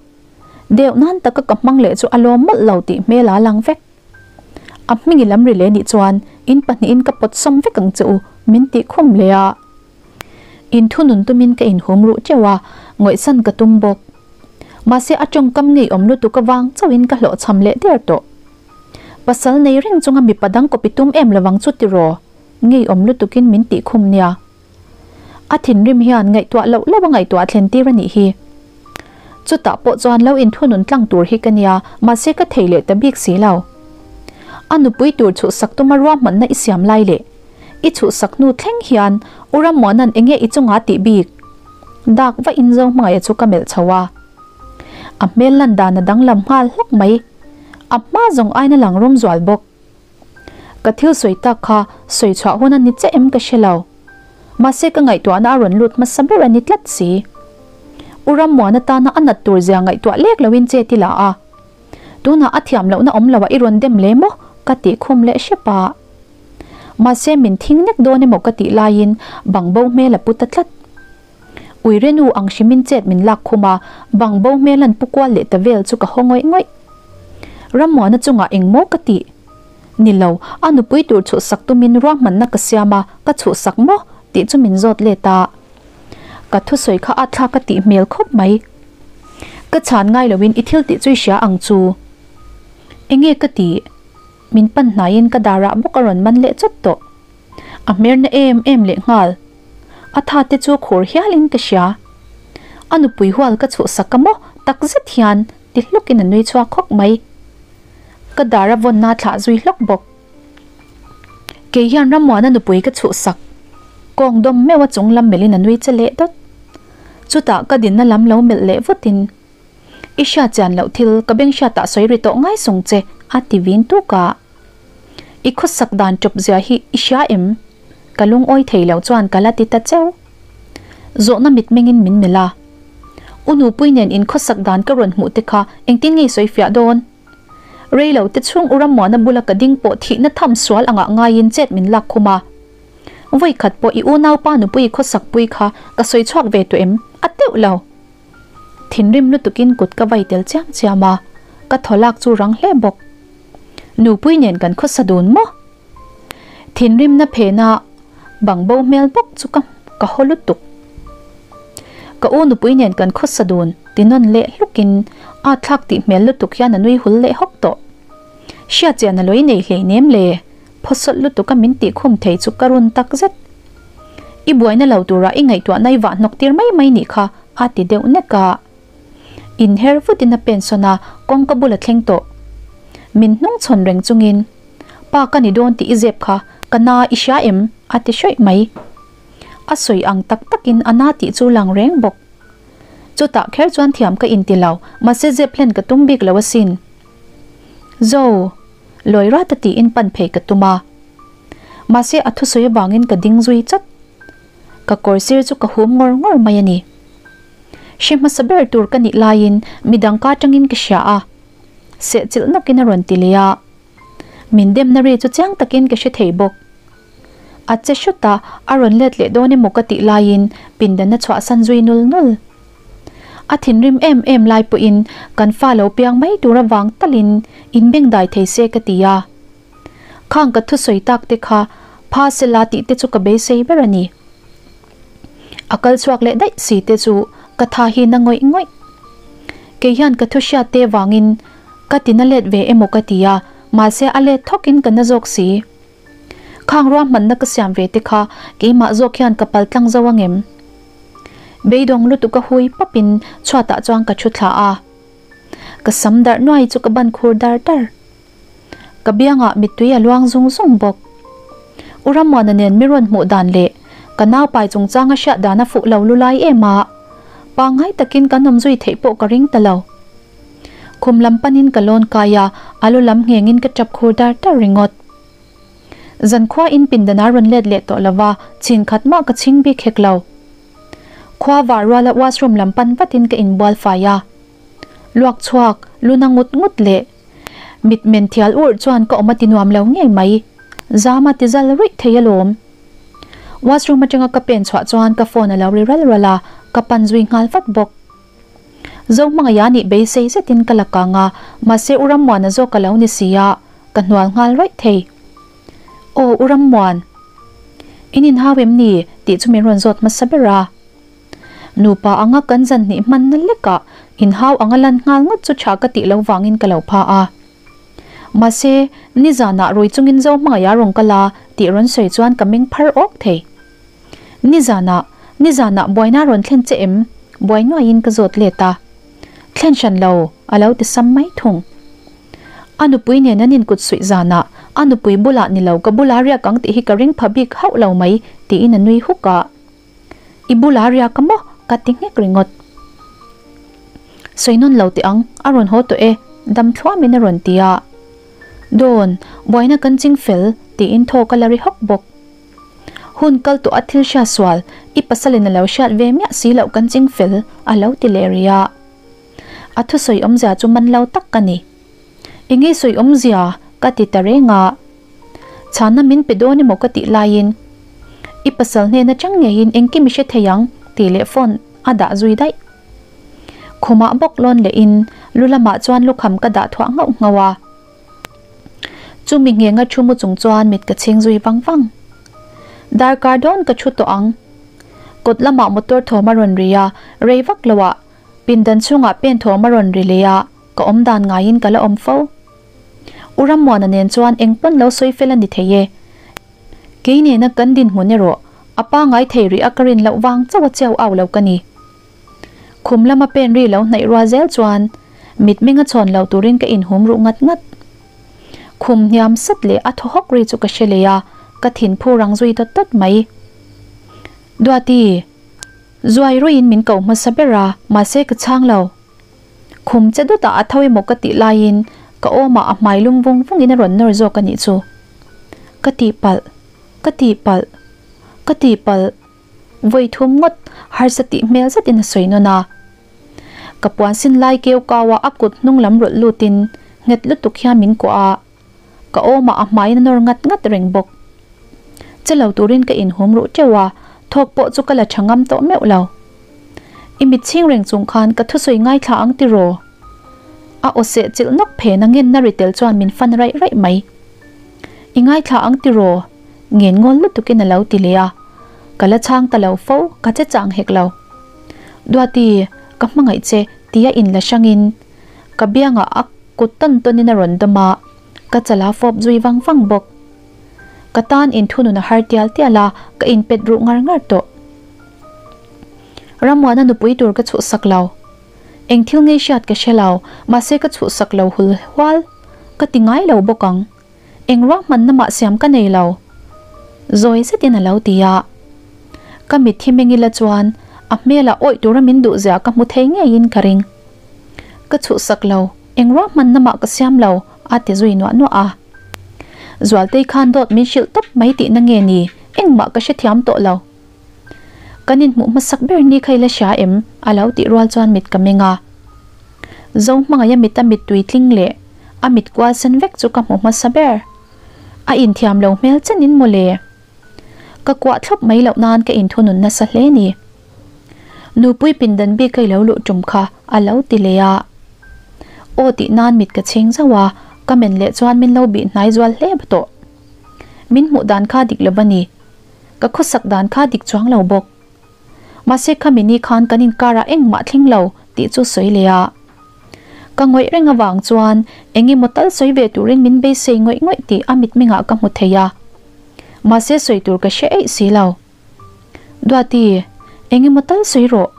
deuh nan taka ka hmang leh chu a lawm mawlh lo tih hmel a lang vek. A hming i lam ri leh nih chuan in pahnihin ka pawt sawm vek ang che u min tih khum leh a. In thunun tumin ka inhum ruh teuh a, ngawihsan ka tum bawk. Mahse a tawngkam ngeiawm lutuk avang chauhin ka hlawhchham leh der tawh. Pasal nei reng chunga mipa dang kawpi tum em lovang chu tiraw? Ngeiawm lutukin min tih khum nia. A thinrim hian ngaihtuah loh loh a ngaihtuah thlen tir a nih hi. Chutah pawh chuan lo inthunun tlang tur hi ka nia, mahse ka thei leh ta bik si lo. A nupui tur chhuhsak tuma ruahmanna i siam lai leh i chhuhsak hnu thleng hian U Rammuana'n enge i chunga tih bik? Dak va in zo hmangaih chu ka melh chho a. A hmel lan dan a danglam nghal hlawk mai. A hma zawng aina lang rawm zual bawk. Ka thil sawi tak kha sawi chhuah hun a ni che em ka hre lo. Mahse ka ngaihtuahna a rawn lut hmasa ber a ni tlat si. U Rammuana tana a nat tur zia ngaihtuah lek loin che ti la a. Tunah a thiam lohna awm loah i rawn dem le maw? ka tih khum leh hrep a. Mahse min thing nek dawn emaw ka tih laiin bang bo hmel a pu ta tlat. Uirenu ang hrimin chet min lak khum a, bang bo hmel an pu kual leh ta vel chu ka haw ngawih ngawih. Rammuana chungah eng maw ka tih? Ni lo, a nupui tur chhuhsak tumin ruahmanna ka siam a, ka chhuhsak maw? tih chu min zawt let a. Ka thusawi kha a thlak ka tih hmel khawp mai. Ka chhan ngai loin i thil tih chu i hria ang chu. Enge ka tih? Min pan hnaiin ka darah bawk a rawn man leh chawt tawh. A hmerna em em leh nghal. A tha te chu khur hialin ka hria. A nupui hual ka chhuhsak a maw tak zet hian ti hlukin a nui chhuak khawk mai. Ka dar a vawnna thlah zui hlawk bawk. Kei hian Rammuana nupui ka chhuhsak. Kawng dawm meuh a chung lam melhin a nui che leh dawt. Chutah ka dinna lam lo melh leh vutin, I hriat chian loh thil ka beng hriatah sawi ri tawh ngai sung che a ti vin tuk a. I khawsak dan tawp zia hi i hria em? Ka lungawi thei lo chuan ka la ti ta cheu. Zawhna mitmengin min melh a. U nupui nen in khawsak dan ka rawn hmuh te kha engtin nge sawi fiah dawn? Rei lo te chhung u Rammuana bula ka ding pawh thihna tham sual angah ngaiin chet min lak khum a. Vawi khat pawh i unaupa nupui i khawsak pui kha ka sawi chhuak ve tawh em? A teuh lo. Thinrim lutukin kut ka vai tel chiam chiam a, ka thaw lak chu rang hle bawk. Nupui nen kan khawsa dun maw? Thinrimna phena bang bo hmel bawk chu ka ka haw lutuk. Ka u nupui nen kan khawsa dun. Ti nawn leh hlukin a thlak tih hmel lutuk hian a nui hul leh hawk tawh. Hriat chian a lawih nei hleinem le, phawsawlh lutuk a min tih khum thei chu ka run tak zet. I buaina lo turah i ngaihtuahna i vah hnawk tir mai mai nih kha a ti deuh nek a. Inher vutin a pensawn a, kawngka bul a thleng tawh. Min hnung chhawn reng chungin, Pa ka ni dawn tih i zep kha, ka na i hria em? a ti hrawih mai. A sawi ang tak takin a na tih chu lang reng bawk. Chutah kher chuan thiam ka inti lo, mahse zep hlen ka tum bik lo asin. Zo! Lawi rata tiin pan phei ka tum a. Mahse a thusawi avangin ka ding zui chat. Ka kawr sir chu ka hum ngawr ngawr mai a ni. Hre hmasa ber tur ka nih laiin midang ka atangin ka hria a. Sehchilh nawkin a rawn ti leh a. Min demna ri chu chiang takin ka hre thei bawk. A che hrut a, a rawn let leh dawn emaw ka tih laiin pindan a chhuahsan zui nul nul. A thinrim em em lai pawhin kan fa lo piang mai tur avang talin inbengdai thei se ka ti a. Khang ka thusawi tak te kha pha sela tih te chu ka beisei ber a ni. A kal chhuak leh daih si te chu ka tha hi na ngawih ngawih. Kei hian ka thu hriat te vangin ka ti na let ve emaw ka ti a, mahse a let thawkin ka na zawk si. Khang ruahmanna ka siam ve te kha keimah zawk hian ka pal tlang zo angem? Beidawng lutuk a hui papin chhuatah chuan ka thu thla a. Ka sam darh nuai chu ka ban khur dar dar. Ka biangah mittui a luang zung zung bawk. U Rammuana nen mi rawn hmuh dan leh ka naupai chungchanga hriat dan a fuh lo lulai em a, pangngai takin kan awm zui theih pawh ka ring ta lo. Khum lam panin ka lawn kai a, a lu lam nghengin ka tap khur dar dar ringawt. Zankhua in pindan a rawn let leh tawh lo va, chin khat mah ka chhing bik hek lo. Khua var ruala washroom lam pan vatin ka inbual fai a. Luak chhuak, lu na ngut ngut leh mit men thial urh chuan ka awm a ti nuam lo ngei mai. Zam a ti zal ruih thei alawm. Washroom atanga ka pen chhuah chuan ka phone a lo ri ral ral a, ka pan zui nghal vat bawk. Zohmangaiha nih beisei zetin ka la kang a, mahse U Rammuana zawk ka lo ni si a, ka hnual nghal rawih thei. Aw U Rammuan, in inhau em ni? tih chu min rawn zawt hmasa ber a. Nupa anga kan zan hnih hmanna lekah inhau anga lan nghal ngawt chu tha ka tih lo vangin ka lo pha a. Mahse, nizanah rui chungin Zohmangaiha rawn kal a tih rawn sawi chuan ka meng phar awk thei. Nizanah, nizanah buaina rawn thlen che em? Buai nuaiin ka zawt let a. Thlen hran lo, a lo ti sam mai thung. A nupui nen an inkut suih zanah, a nupui bulah ni lo ka bula riak ang tih hi ka ring pha bik hauh lo mai, tiin a nui huk a. I bula riak a maw? Ka ti nghek ringawt. Sawi nawn lo teh ang, a rawn haw tawh e, dam thluamin a rawn ti a. Dawn, buaina kan ching fel, tiin thaw ka la ri hawk bawk. Hun kal tawh a thil hria sual, i pasalin a lo hriat ve miah si loh kan ching fel, a lo ti leh rih a. A thusawi awmzia chu man lo tak ka ni. Enge sawi awmzia? ka ti ta reng a. Chhana min pe dawn emaw ka tih laiin, I pasal hnen atang ngeiin engkim i hre thei ang, tih leh phone a dah zui daih. Khumah bawk lawn lehin lu lamah chuan lukham ka dah thuah nghauh nghauh a. Chumi nghenga thu mu chung chuan mit ka chhing zui vang vang. Darkar dawn ka thu tawh ang. Kawt lamah motor thawm a rawn ri a, rei vak lo ah pindan chhungah pen thawm a rawn ri leh a, ka awm dan ngaiin ka la awm fo. U Rammuana nen chuan eng pawn lo sawi fel a ni thei e. Kei nena kan dinhmun erawh a pangai thei rih a ka rin loh vang chauh a chiau au lo ka ni. Khum lama pen ri lo hnaih rual zel chuan mitmeng a chhawn lo turin ka inhum ruh ngat ngat. Khum hniam sat leh a thaw hawk ri chu ka hre leh a, ka thin phu rang zui dawt dawt mai. Duati, zuai ruiin min ko hmasa ber a, mahse ka chhang lo. Khum che dawtah a tho emaw ka tih laiin ka awmah a hmai lum vung vungin a rawn nawr zawk a nih chu. Ka tihpalh, ka tihpalh, ka tihpalh. Vawi thum ngawt harsa tih hmel zetin a sawi nawn a. Ka puan sin lai keu kau a a kut hnung lam rawlh lutin nghet lutuk hian min kuah a, ka awmah a hmaiin a nawr ngat ngat reng bawk. Che lo turin ka inhum ruh teuh a, thawk pawh chu ka la tha ngam tawh meuh lo. I mit chhing reng chung khan ka thusawi ngaithla ang tiraw? A aw seh chilh nawk phen a ngenna ri tel chuan min fan raih raih mai. I ngaithla ang tiraw? Ngen ngawl lutukin a lo ti leh a, ka la chhang ta lo fo, ka che chang hek lo. Duati, ka hmangaih che, Tia in la hrangin ka biangah a kut tawn tawnin a rawn dawm a, ka chala fawp zui vang vang bawk. Ka tan inthunun a har tial tial a, ka inpet ruh ngar ngar tawh. Rammuana nupui tur ka chhuhsak lo. Eng thil ngei hriat ka hre lo, mahse ka chhuhsak lo hul hual ka ti ngai lo bawk ang. Eng ruahmanna mah siam ka nei lo. Zawi zetin a lo ti a. Ka mitthi meng ila chuan a hmelah awih tura min duh zia ka hmu thei ngeiin ka ring. Ka chhuhsak lo, eng ruahmanna mah ka siam lo, a ti zui nuah nuah a. Zualtei khan dawt min hrilh tawp mai tihna nge ni, engmah ka hrethiam tawh lo. Kan inhmuh hmasak ber ni kha i la hria em? a lo tih rual chuan mit ka meng a. Zo hmangaih a mit a mittui tling leh a mit kual sen vek chu ka hmu hmasa ber. A inthiam lo hmel chenin mawle. Ka kuah thlawp mai loh nan ka inthunun nasa hle ni. Nupui pindan bik ka i lo luh tum kha a lo ti leh a. Aw tih nan mit ka chhing zauh a, ka men leh chuan min lo bih hnai zual hle tawh. Min hmuh dan kha dik lo va ni. Ka khawsak dan kha dik chuang lo bawk. Mahse khami ni khan kan inkarah engmah thleng lo tih chu sawi leh a. Ka ngawih reng avang chuan eng emaw tal sawi ve turin min beisei ngawih ngawih tih a mitmengah ka hmu thei a. Mahse sawi tur ka hre eih si lo. Duati, eng emaw tal sawi rawh.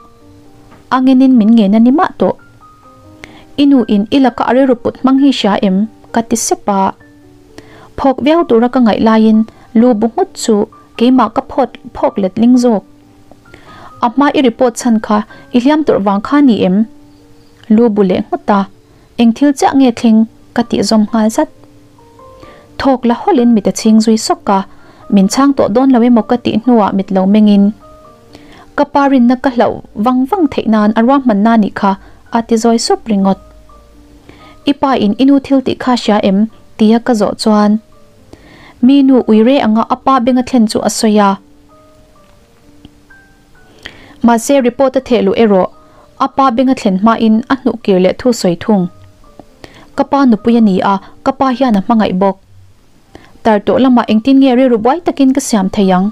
Angenin min ngen a ni mah tawh. I nu in i laka a rilru put hmang hi hria em? ka ti sep a. Phawk viau tura ka ngaih laiin lu bu nghut chu keimah ka phawt phawk letling zawk. A hma i report chhan kha i hliam tur vang kha ni em? Lu bu leh nghut a, eng thil chiah nge thleng ka tih zawm nghal zat. Thawk la hawlhin mit a chhing zui sawk a, min chhang tawh dawn lo emaw ka tih hnuah mit lo mengin ka pa rinna ka hlauh vang vang theih nan a ruahmanna nih kha a ti zawi sup ringawt. I pa in i nu thil tih kha hria em? tia ka zawh chuan mi nu uire anga a pa benga thlen chu a sawi a. Mahse report a theh luh erawh a pa benga thlen hmain a hnuh kir leh thu sawi thung. Ka pa nupui a ni a, ka pa hian a hmangaih bawk. Tar tawh lamah engtin nge rilru buai takin ka siam thei ang?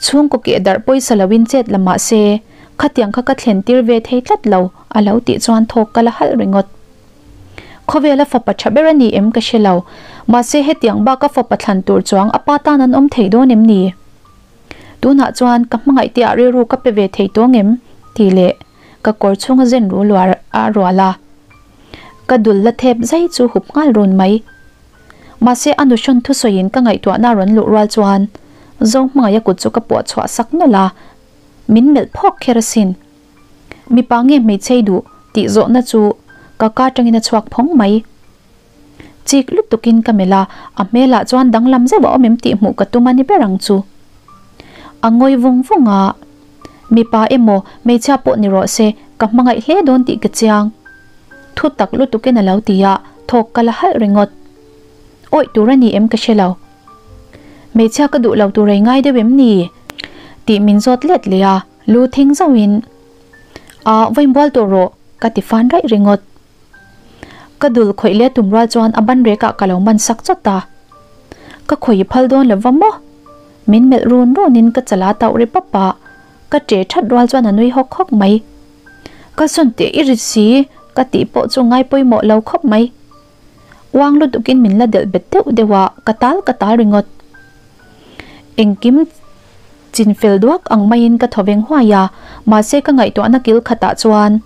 Chhungkaw keh darh pawisa loin chet la mah se, khatiang kha ka thlen tir ve thei tlat lo a lo tih chuan thawk ka la halh ringawt. Khawvela fapa tha ber a ni em ka hre lo, mahse hetiang baka fapa thlan tur chuang a pa tan an awm thei dawn em ni? Tunah chuan ka hmangaih te ah rilru ka pe ve thei tawng em? tih leh ka kawr chhunga zen ru luar a rual a. Ka dul la thep zai chu hup nghal run mai. Mahse a nuhrawn thusawiin ka ngaihtuahna a rawn luh rual chuan Zohmangaih a kut chu ka puah chhuah sak nawlh a, min melh phawk kher asin. Mipa nge hmeichhei duh tih zawhna chu ka ka atangin a chhuak phawng mai. Chik lutukin ka melh a, a hmelah chuan danglam zeuh a awm em tih hmuh ka tum a ni ber ang chu. A ngawi vung vung a, mipa emaw hmeichhia pawh ni rawh se ka hmangaih hle dawn tih ka chiang. Thu tak lutukin a lo ti a, thawk ka la halh ringawt. Awih tur a ni em ka hre lo. Hmeichhia ka duh lo tur ei ngai deuh em ni? Tih min zawt let leh a, lu thing zauhin, A, vawiinbual tawh rawh, ka ti fan raih ringawt. Ka dul khawih leh tum rual chuan a ban rekah ka lo man sak chawt a. Ka khawih phal dawn lo va maw? Min melh run runin ka chala tauh ri pap a, ka ṭe ṭhat rual chuan a nui hawk hawk mai. Ka sawn teh i ri si ka tih pawh chu ngai pawimawh lo khawp mai. Uang lutukin min la delh bet deuh deuh a, ka tal ka tal ringawt. Engkim chin fel duak ang maiin ka thaw veng huai a, mahse ka ngaihtuahna kil khatah chuan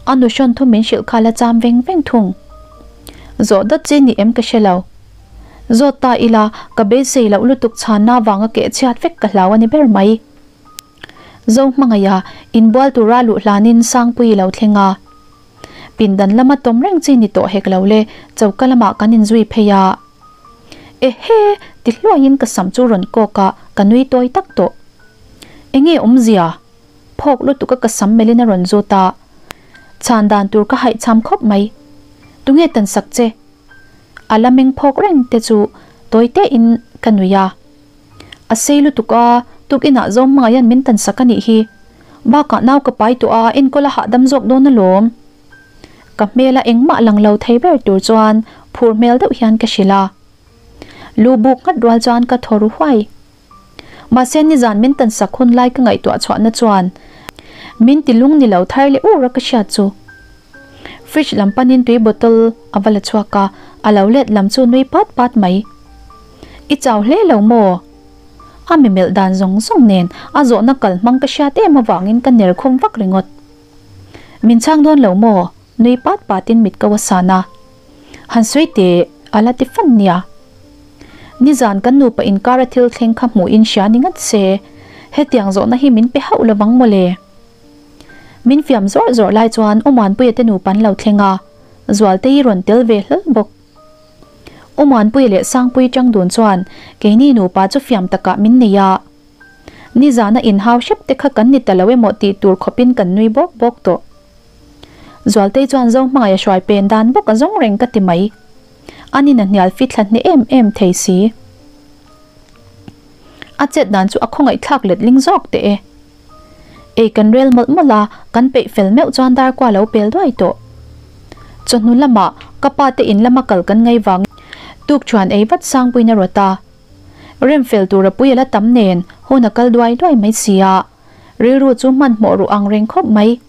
a nuhrawn thu min hrilh kha la cham veng veng thung. Zawh dawt chi ni em ka hre lo. Zawt ta ila ka beisei loh lutuk chhanna vanga keh chhiat vek ka hlau a ni ber mai. Zo hmangaiha inbual tura luh hlanin Sangpui i lo thleng a. Pindan lama tawm reng chi ni tawh hek lo le, choka lamah kan inzui phei a. Ehe! Ti hluaiin ka sam chu rawn kawk a, ka nui tawi tak tawh. Enge awmzia? Phawk lutuka ka sam melhin a rawn zut a. Chhan dan tur ka haihchham khawp mai. Tunge tan sak che? A la meng phawk reng te chu tawi tein ka nui a. A sei lutuk a, tukinah zawm hmangaihan min tan sak a nih hi. Bakah nau ka pai tawh a, enkawl a hahdam zawk dawn alawm. Ka hmela engmah lang lo thei ber tur chuan phur hmel deuh hian ka hrilh a. Lu buk nghat rual chuan ka thaw ru huai. Mahse nizan min tan sak hun lai ka ngaihtuah chhuahna chuan min ti lung ni lo thar leh ur a ka hriat chu. Fridge lam panin tui bottle a va la chhuak a, a lo let lam chu nui pat pat mai. I chau hle lo maw? A mi melh dan zawng zawng nen a zawhna kal hmang ka hriat em avangin ka ner khum vak ringawt. Min chhang dawn lo maw? Nui pat patin mit ko a san a. Han sawi teh, a la ti fan nia. Nizan kan nupa inkar a thil thleng kha hmuh in hria ni ngat se, hetiang zawhna hi min pe hauh lovang mawle. Min fiam zawr zawr lai chuan Umanpuia te nupa an lo thleng a, Zualtei rawn tel ve hlal bawk. Umanpuia leh Sangpuii tang dun chuan keini nupa chu fiam takah min nei a. Nizana inhau hrep te kha kan ni ta lo emaw tih tur khawpin kan nui bawk bawk tawh. Zualtei chuan Zohmangaih a hruai pen dan bawk a zawng reng ka ti mai. Anin a hnial fit thla hne em em thei si. A chet dan chu a khawngaih thlak let ling zawk teh e. Ei kan rel mawlh mawlh a, kan peih fel meuh chuan dar kua lo pel duai tawh. Chawhnu lamah ka pa te in lama kal kan ngai vang tuk chuan ei vat Sangpuiin a rawt a. Rem fel tur a pui a la tam nen hun a kal duai duai mai si a, rilru chu hmanhmawh ruh ang reng khawp mai.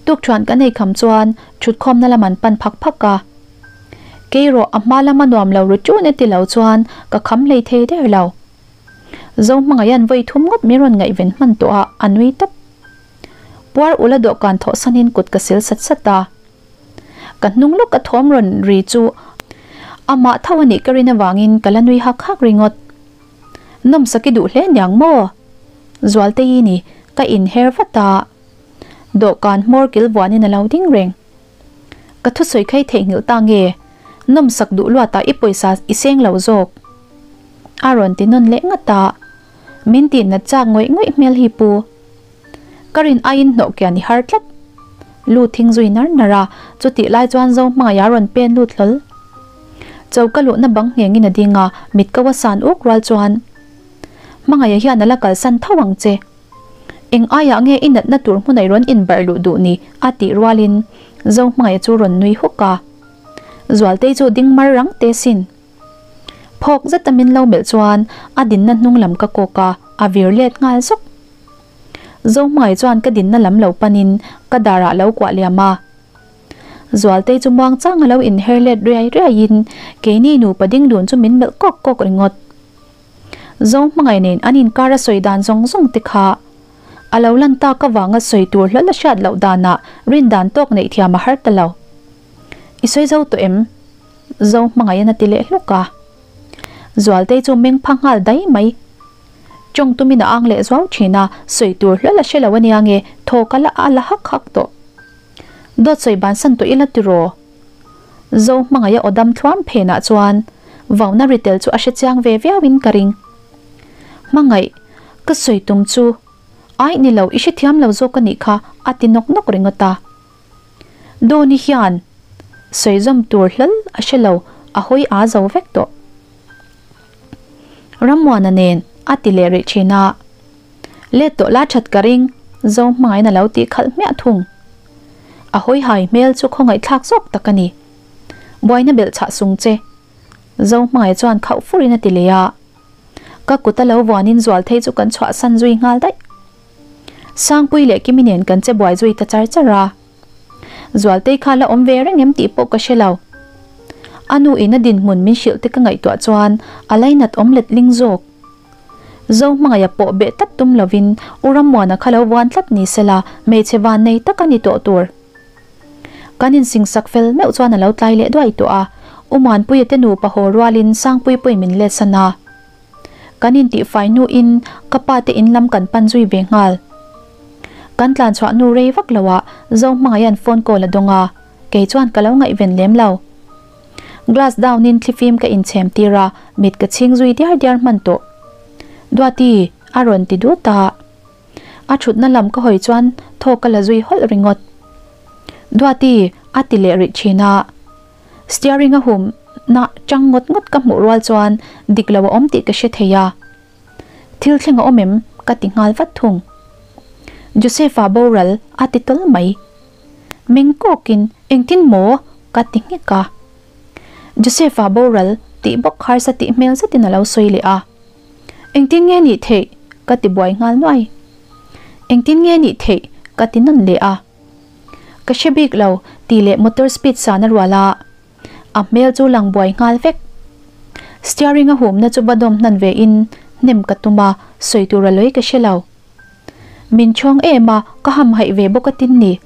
Tuk chuan kan ei kham chuan thutkhawmna lam an pan phak phak a. Kei rawh a hma lama nuam lo ru tun e ti lo chuan ka kham hlei thei der lo. Zohmangaihan vawi thum ngawt min rawn ngaihven hman tawh a, a nui tawp. Puar ula dawhkan thawhsanin kut ka sil sat sat a. Ka hnung lawk a thawm rawn ri chu amah tho a nih ka rin avangin ka la nui hak hak ringawt. Nawmsak i duh hle niang maw? Zualtei ni, ka inher vat a. Dawhkan hmawr kil vuanin a lo ding reng. Ka thusawi kha i theihnghilh ta nge? Nawmsak duh luatah i pawisa i seng lo zawk. A rawn ti nawn leh ngat a. Min tih nat chak ngawih ngawih hmel hi pu. Ka rin aiin hnawh kian i har tlat. Lu thing zui nar nar a, chutih lai chuan Zohmangaih a rawn pen lut hlawl. Choka luhna bang nghengin a ding a, mit ko a san uk rual chuan, Hmangaih hian a la kalsan tho ang che. Eng aiah nge i natna tur hmunah i rawn inbarh luh duh ni? a tih rualin Zohmangaih chu rawn nui huk a. Zualtei chu ding mar rang te sin. Phawk zeta min lo melh chuan a dinna hnung lam ka kawk a, a vir let nghal zawk. Zohmangaih chuan ka dinna lam lo panin ka darah lo kuah liam a. Zualtei chu muang chang a lo inher let riai riaiin keini nupa ding dun chu min melh kawk kawk ringawt. Zohmangaih nen an inkar a sawi dan zawng zawng te kha a lo lan tak avanga sawi tur hlawlh a hriat loh danah rin dan tawk neih thiam a har ta lo. I sawi zo tawh em? Zohmangaihin a ti leh hluk a. Zualtei chu meng pha nghal dai mai. Tawng tumin a ang leh zuau thin a, sawi tur hlawlh a hre lo ania nge thaw ka la a la hak hak tawh. Dawt sawi bansan tawh ila tiraw? Zohmangaih a aw dam thluam phenah chuan vauna ri tel chu a hre chiang ve viauin ka ring. Hmangaih, ka sawi tum chu aih ni lo i hrethiam lo zawk a nih kha a ti nawk nawk ringawt a. Dawni hian sawi zawm tur hlal a hre lo, a hawi aa zo vek tawh. Rammuana nen a ti leh rih thin a. Let tawh la that ka ring, Zohmangain a lo tih khalh hmiah thung. A hawi hai hmel chu khawngaihthlak zawk tak a ni. Buaina belh chhah sung che. Zohmangai chuan khauh furin a ti leh a. Ka kut a lo vuanin Zualthei chu kan chhuahsan zui nghal daih. Sangpui leh Kimi nen kan che buai zui ta char char a. Zualtei kha la awm ve reng em tih pawh ka hre lo. A nu in a dinhmun min hrilh te ka ngaihtuah chuan a lainat awm letling zawk. Zohmangaih a pawh beh tlat tum lovin U Rammuana kha lo vuan tlat ni sela hmeichhe van nei tak a ni tawh tur. Kan insingsak fel meuh chuan a lo tlai leh duai tawh a, U Muanpuia te nupa haw rualin Sangpui pawhin min let san a. Kan intihfai hnuin ka pa te in lam kan pan zui ve nghal. Kan tlan chhuah hnu rei vak loah Zohmangaiha'n phone call a dawng a, kei chuan ka lo ngaihven lem lo. Glass down in thlifim ka inchhem tir a, mit ka chhing zui diar diar hman tawh. Duati, a rawn ti dut a. A thutna lam ka hawi chuan thaw ka la zui hawlh ringawt. Duati, a ti leh rih thin a. Steering a hum na chang ngawt ngawt ka hmuh rual chuan dik lo a awm tih ka hre thei a. Thil thleng a awm em? ka ti nghal vat thung. Joseph-a boral a ti tawl mai. Meng kawkin, Engtin maw? ka ti nghek a. Joseph-a boral tih bawk harsa tih hmel zetin a lo sawi leh a. Engtin nge nih theih? ka ti buai nghal nuai. Engtin nge nih theih? ka ti nawn leh a. Ka hre bik lo tih leh motor speed san a rual a, a hmel chu lang buai nghal vek. Steering a humna chu va dawm hnan ve in hnem ka tum a, sawi tur a lawi ka hre lo. Min chhawng em a, ka ham haih ve bawk a tin ni.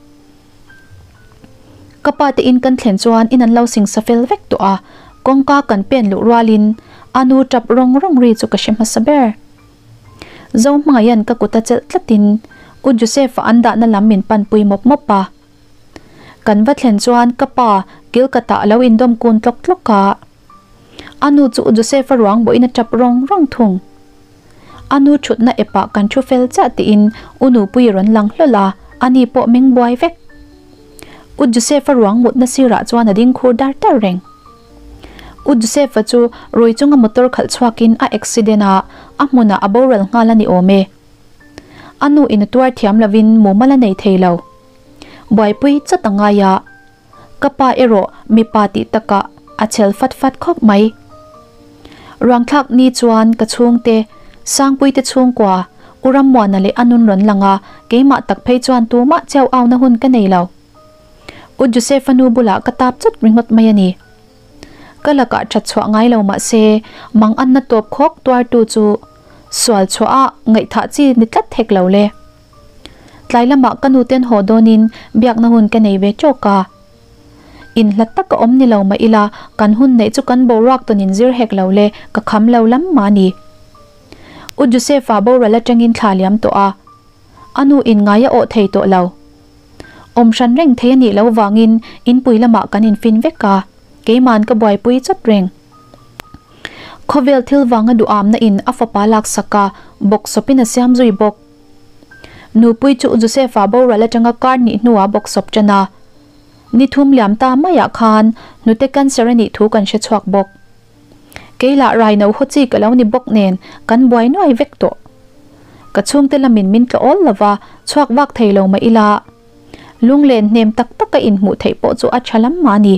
Ka pa te in kan thlen chuan in an lo sing sa fel vek tawh a, kawngka kan pen luh rualin a nu tap rawng rawng ri chu ka hre hmasa ber. Zohmangaiha'n ka kut a chelh tlatin U Joseph-a an dahna lam min panpui mawp mawp a. Kan va thlen chuan ka pa kilkatah a lo indawm kun tlawk tlawk a. A nu chu U Joseph-a ruang bawhin a tap rawng rawng thung. A nu thutna epah kan thu fel chiah tiin U Nupuii rawn lang hlawl a, ani pawh meng buai vek. U Joseph-a ruang mutna sirah chuan a ding khur dar dar reng. U Joseph-a chu rui chunga motor khalh chhuakin a accident a, a hmunah a boral nghal a ni awm e. A nu in a tuar thiam lovin mumal a nei thei lo. Buaipui chawt a ngai a, ka pa erawh mipa tih takah a chhel fat fat khawp mai. Ruangthlak ni chuan ka chhungte, Sangpuite chhungkua, U Rammuana leh a nun rawn lang a, keimah tak phei chuan tumah chiau auna hun ka nei lo. U Joseph-a nu bulah ka tap chawt ringawt mai a ni. Ka lakah that chhuah ngai lo mah se, mang anna tawp khawk tuartu chu sual chhuah a ngaihthah chi ni tlat thek lo le. Tlai lamah ka nuten haw dawnin biakna hun ka nei ve tawk a. Inhlat taka awm ni lo mah ila, kan hun neih chu kan boruak tawn inzir hek lo le, ka kham lo lam mah a ni. U Joseph-a boral atangin thla liam tawh a, a nu in ngai a awh thei tawh lo. Awm hran reng thei a nih loh vangin inpui lamah kan infin vek a, keima'n ka buaipui chawt reng. Khawvel thil vanga duhamna in a fapa laksak a, bawksawpin a siam zui bawk. Nupui chu Joseph-a boral atanga kar hnih hnuah bawksawp tan a. Ni thum liam ta maiah khan hnute cancer a nih thu kan hre chhuak bawk. Kei lah raino haw chi ka lo ni bawk nen kan buai nuai vek tawh. Ka chhungte lamin min tla awl lova, chhuak vak thei lo mah ila. Lunglen hnem tak taka inhmuh theih pawh chu a tha lam mah a ni.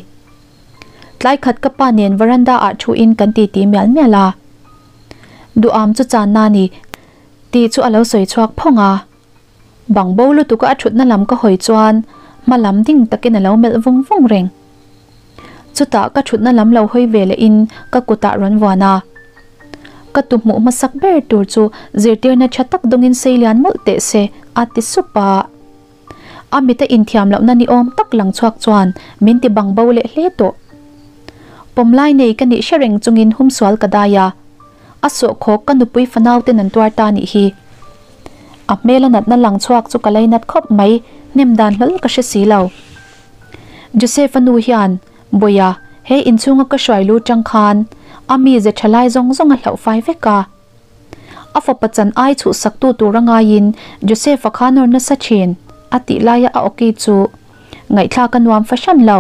Tlai khat ka pa nen veranda ah thu in kan titi mial mial a. Duham chu channa ni tih chu a lo sawi chhuak phawng a. Bang bo lutuka a thutna lam ka hawi chuan hma lam ding takin a lo melh vung vung reng. Chutah ka thutna lam lo hawi ve leh in ka kutah rawn vuan a. Ka tu hmuh hmasak ber tur chu zirtirna tha tak dawngin sei lian mawlh teh se a ti sup a. A mita inthiam lohna ni awm tak lang chhuak chuan min ti bang bo leh hle tawh. Pawmlai nei ka nih hre reng chungin humsual ka dai a. A sawhkhawk ka nupui fanau ten an tuar ta nih hi. A hmel a natna lang chhuak chu ka lainat khawp mai, hnem dan hlawl ka hre si lo. Joseph-a nu hian, Bawiha, he inchhunga ka hruai lu tang khan a mize tha lai zawng zawng a hlauh fai vek a. A fapa chan ai chhuhsaktu tur a ngaiin Joseph-a kha nawr nasa thin, a tih laia a awki chu ngaihthlak a nuam fahran lo.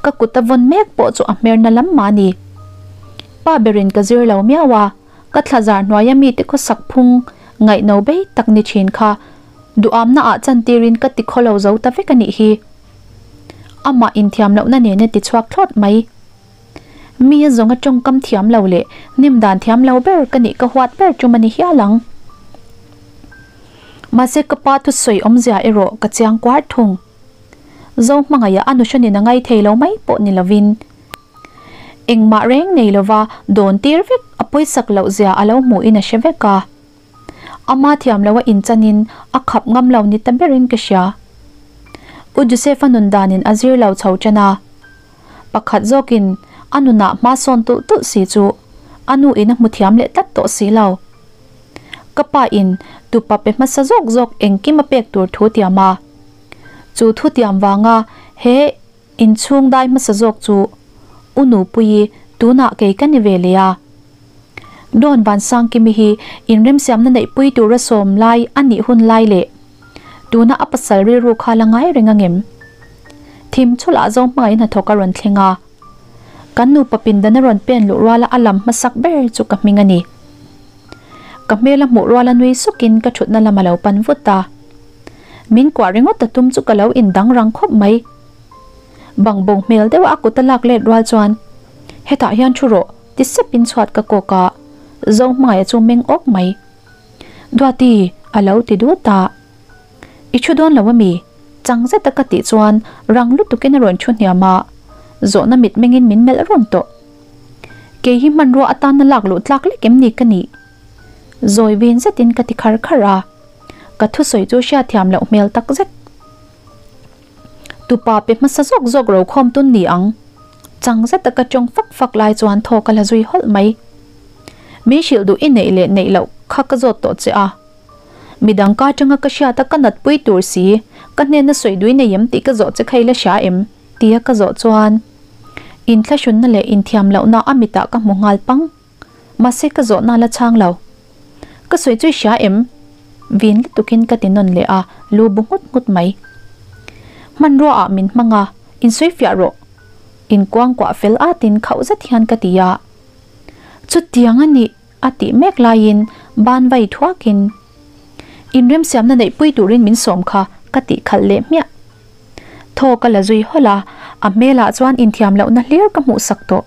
Ka kut a vawn mek pawh chu a hmerna lam mah a ni. Pa berin ka zir lo miau a, ka thlazar hnuaia mite khawsak phung ngaihno bei tak ni thin kha duhamna ah chantirin ka ti khawlo zo ta vek a nih hi. Amah inthiam lohna nena ti chhuak thlawt mai. Mi a zawnga tawngkam thiam lo leh hnim dan thiam lo ber ka nih ka huat ber tum a ni hial ang. Mahse ka pa thusawi awmzia erawh ka chiang kuar thung. Zo hmangaihah a nuhranin a ngai thei lo mai pawh ni lovin engmah reng nei lova dawn tir vek a pawisak loh zia a lo hmuhin a hre vek a. Ama thiam lo a inchanin a khap ngam lo ni ta berin ka hria. U Joseph-a nun danin a zir lo chho ṭan a. Pakhat zawkin a nunah hma sawn tulh tulh si chu a nu in a hmu thiam leh tlat tawh si lo. Ka pa in tupa pe hmasa zawk zawk engkim a pek tur thu tiam a. Chu thu tiam vanga he inchhung dai hmasa zawk chu U Nupuii tunah kei ka ni ve leh a. Dawn Vansangkimi hi inremsiamna neihpui tura sawm lai a nih hun lai leh tuna a pasal rilru kha la ngai reng angem? Thim chhulah zo hmangaih hnathawk a rawn thleng a. Kan nupa pindan a rawn pen luh ruala a lam hmasak ber chu ka hming a ni. Ka hmel a hmuh ruala nui sukin ka thutna lam a lo pan vut a. Min kuah ringawt a tum chu ka lo indang rang khawp mai. Bang bo hmel deuh a kut a lak let rual chuan, Hetah hian thu rawh, ti sepin chhuat ka kawk a, Zohmaia chu meng awk mai. Duati, a lo ti dut a. I thu dawn lo a mi? Chang zeta ka tih chuan rang lutukin a rawn thu hniam a, zawhna mitmengin min melh run tawh. Kei hi hmanrua atana lak luh tlak lek em ni ka nih? Zawi vin zetin ka ti khar khar a, ka thusawi chu hriatthiam loh hmel tak zet. Tupa pe hmasa zawk zawk ro khawm tun ni ang. Chang zeta ka tawng fak fak lai chuan thaw ka la zui hawlh mai. Min hrilh duh i neih leh neih loh kha ka zawt tawh che a. Midang ka atanga ka hriat a ka natpui tur si, ka hnena sawi dui nei em tih ka zawh che kha i la hria em? Tia ka zawh chuan inthlahrunna leh inthiam lohna a mitah ka hmu nghal pang. Mahse ka zawhna la chhang lo. Ka sawi chu i hria em? Vin lutukin ka ti nawn leh a, lu bu nghut nghut mai. Hmanrua ah min hmang a, insawi fiah rawh. Inkuangkuah fel atin khauh zet hian ka ti a. Chutiang a nih a tih mek laiin ban vai thuakin inremsiamna neihpui turin min sawm kha ka tih khalh leh hmiah. Thaw ka la zui hawlh a, a hmelah chuan inthiam lohna hlir ka hmuhsak tawh.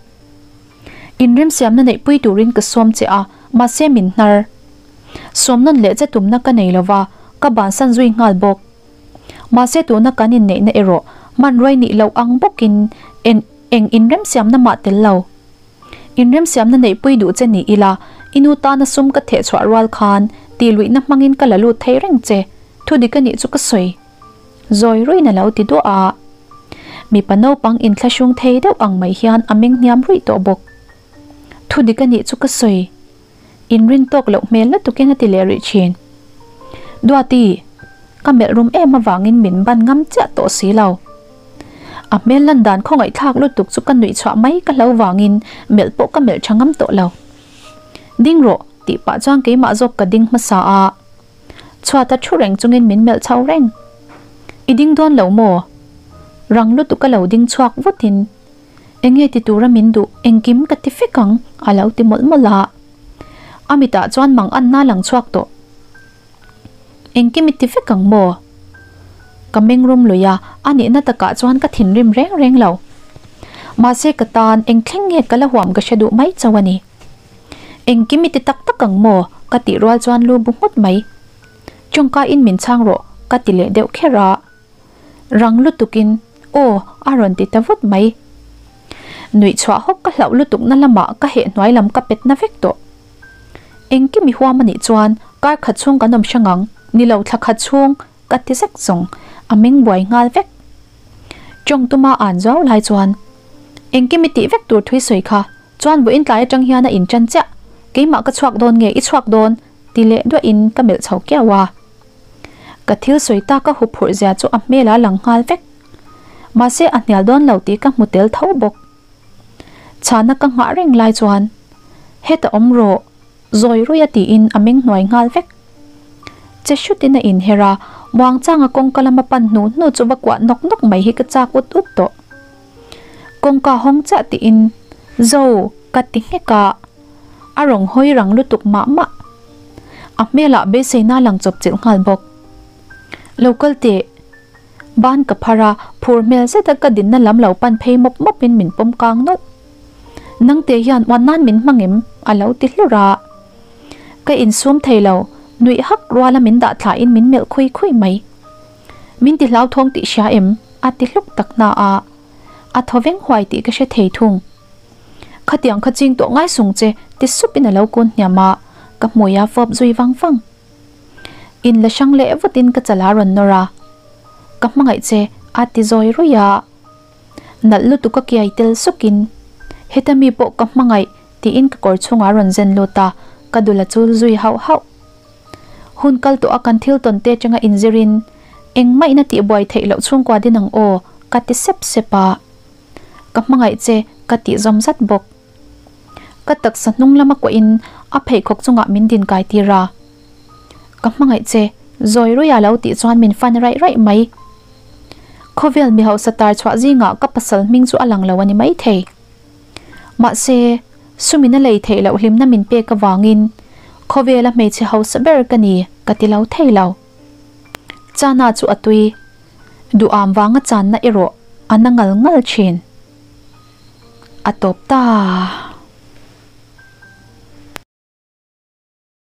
Inremsiamna neihpui turin ka sawm che a, mahse min hnar. Sawm nawn leh che tumna ka nei lova, ka bansan zui nghal bawk. Mahse tuna kan inneihna erawh hmanruai nih loh ang bawkin en eng inremsiamna mah tel lo. Inremsiamna neihpui duh che ni ila, i nu tana sum ka theh chhuah rual khan tihluihna hmangin ka la lut thei reng che, thu dik a nih chu ka sawi. Zawi ruiin a lo ti duah a. Mipa naupang inthlahrung thei deuh ang mai hian a meng hniam ruih tawh bawk. Thu dik a nih chu ka sawi. Inrin tawk loh hmel lutukin a ti leh rih thin. Duati, ka melh rum em avangin min ban ngam chiah tawh si lo. A hmel lan dan khawngaihthlak lutuk chu ka nuih chhuah mai ka hlo vangin melh pawh ka melh tha ngam tawh lo. Ding rawh, tih pah chuan keimah zawk ka ding hmasa a. Chhuata thu reng chungin min melh chho reng. I ding dawn lo maw? Rang lutuk a lo ding chhuak vutin, Enge ti tura min duh, engkim ka ti fek ang, a lo ti mawlh mawlh a. A mitah chuan mang anna lang chhuak tawh. Engkim i ti vek ang maw? Ka meng rum lui a, a nihna takah chuan ka thinrim reng reng lo. Mahse ka tan eng thleng nge ka la huam ka hre duh mai chauh a ni. Engkim i ti tak tak ang maw? Ka tih rual chuan lu bu nghut mai. Tawngka in min chhang rawh ka ti leh deuh kher a. Rang lutukin aw a rawn ti ta vut mai. Nuih chhuah hawk ka hlauh lutuk na lamah ka heh hnuai lam ka pet na vek tawh. Engkim i huam a nih chuan kar khat chhung kan awm hrang ang, ni lo thla khat chhung ka ti zek zawng a meng buai nghal vek. Tawng tuma an zuau lai chuan engkim i tih vek tur thui sawi kha chuan vawiin tlai atang hian a intan chiah, keimah ka chhuak dawn nge i chhuak dawn ti leh duahin ka melh chho kiau a. Ka thil sawi tak a huphurh zia chu a hmel a lang nghal vek. Mahse a hnial dawn lo tih ka hmu tel tho bawk. Chhana ka nghah reng lai chuan, Heta awm rawh, zawi ruia tiin a meng hnuai nghal vek. Che hrutin a inher a, muangchanga kawngka lama pan hnu hnu chu va kuah nawk nawk mai hi ka chak ut ut tawh. Kawngka hawng chiah tiin, Zo, ka ti nghek a. A rawn hawi rang lutuk mah mah. A hmelah beiseina lang chawp chilh nghal bawk. Lo kal teh. Ban ka phar a, phur hmel zeta ka dinna lam lo pan phei mawp mawpin min pawm kang nawlh. Nangte hian uan nan min hmang em? A lo ti hlur a. Ka insum thei lo, nuih hak ruala min dah thlahin min melh khui khui mai. Min ti hlauthawng tih hria em? A ti hluk tak hna a. A thaw veng huai tih ka hre thei thung. Khatiang kha ching tawh ngai sung che ti supin a lo kun hniam a, ka hmui a fawp zui vang vang. In la hrang leh vutin ka chala rawn nawr a, Ka hmangaih che a ti zawi ruih a. Nalh lutuk a kiai tel sukin, Heta mi pawh ka hmangaih tiin ka kawr chhungah rawn zen lut a, ka dul a chul zui hauh hauh. Hun kal tawh a kan thil tawn te atanga inzirin, Engmah ina tihbuai theih loh chhungkua din ang aw ka ti sep sep a. Ka hmangaih che ka tih zawm zat bawk. Ka taksa hnung lama kuahin a pheikhawk chungah min din kai tir a. Ka hmangaih che, zawi ruia lo tih chuan min fan raih raih mai. Khawvel mi hausa tar chhuah zingah ka pasal hming chu a lang lo a ni maithei. Mahse, sumina lei theih loh hlimna min pek avangin khawvela hmeichhe hausa ber ka ni ka ti lo thei lo. Chana chu a tui. Duham vanga channa erawh a na ngal ngal thin. A tawp ta.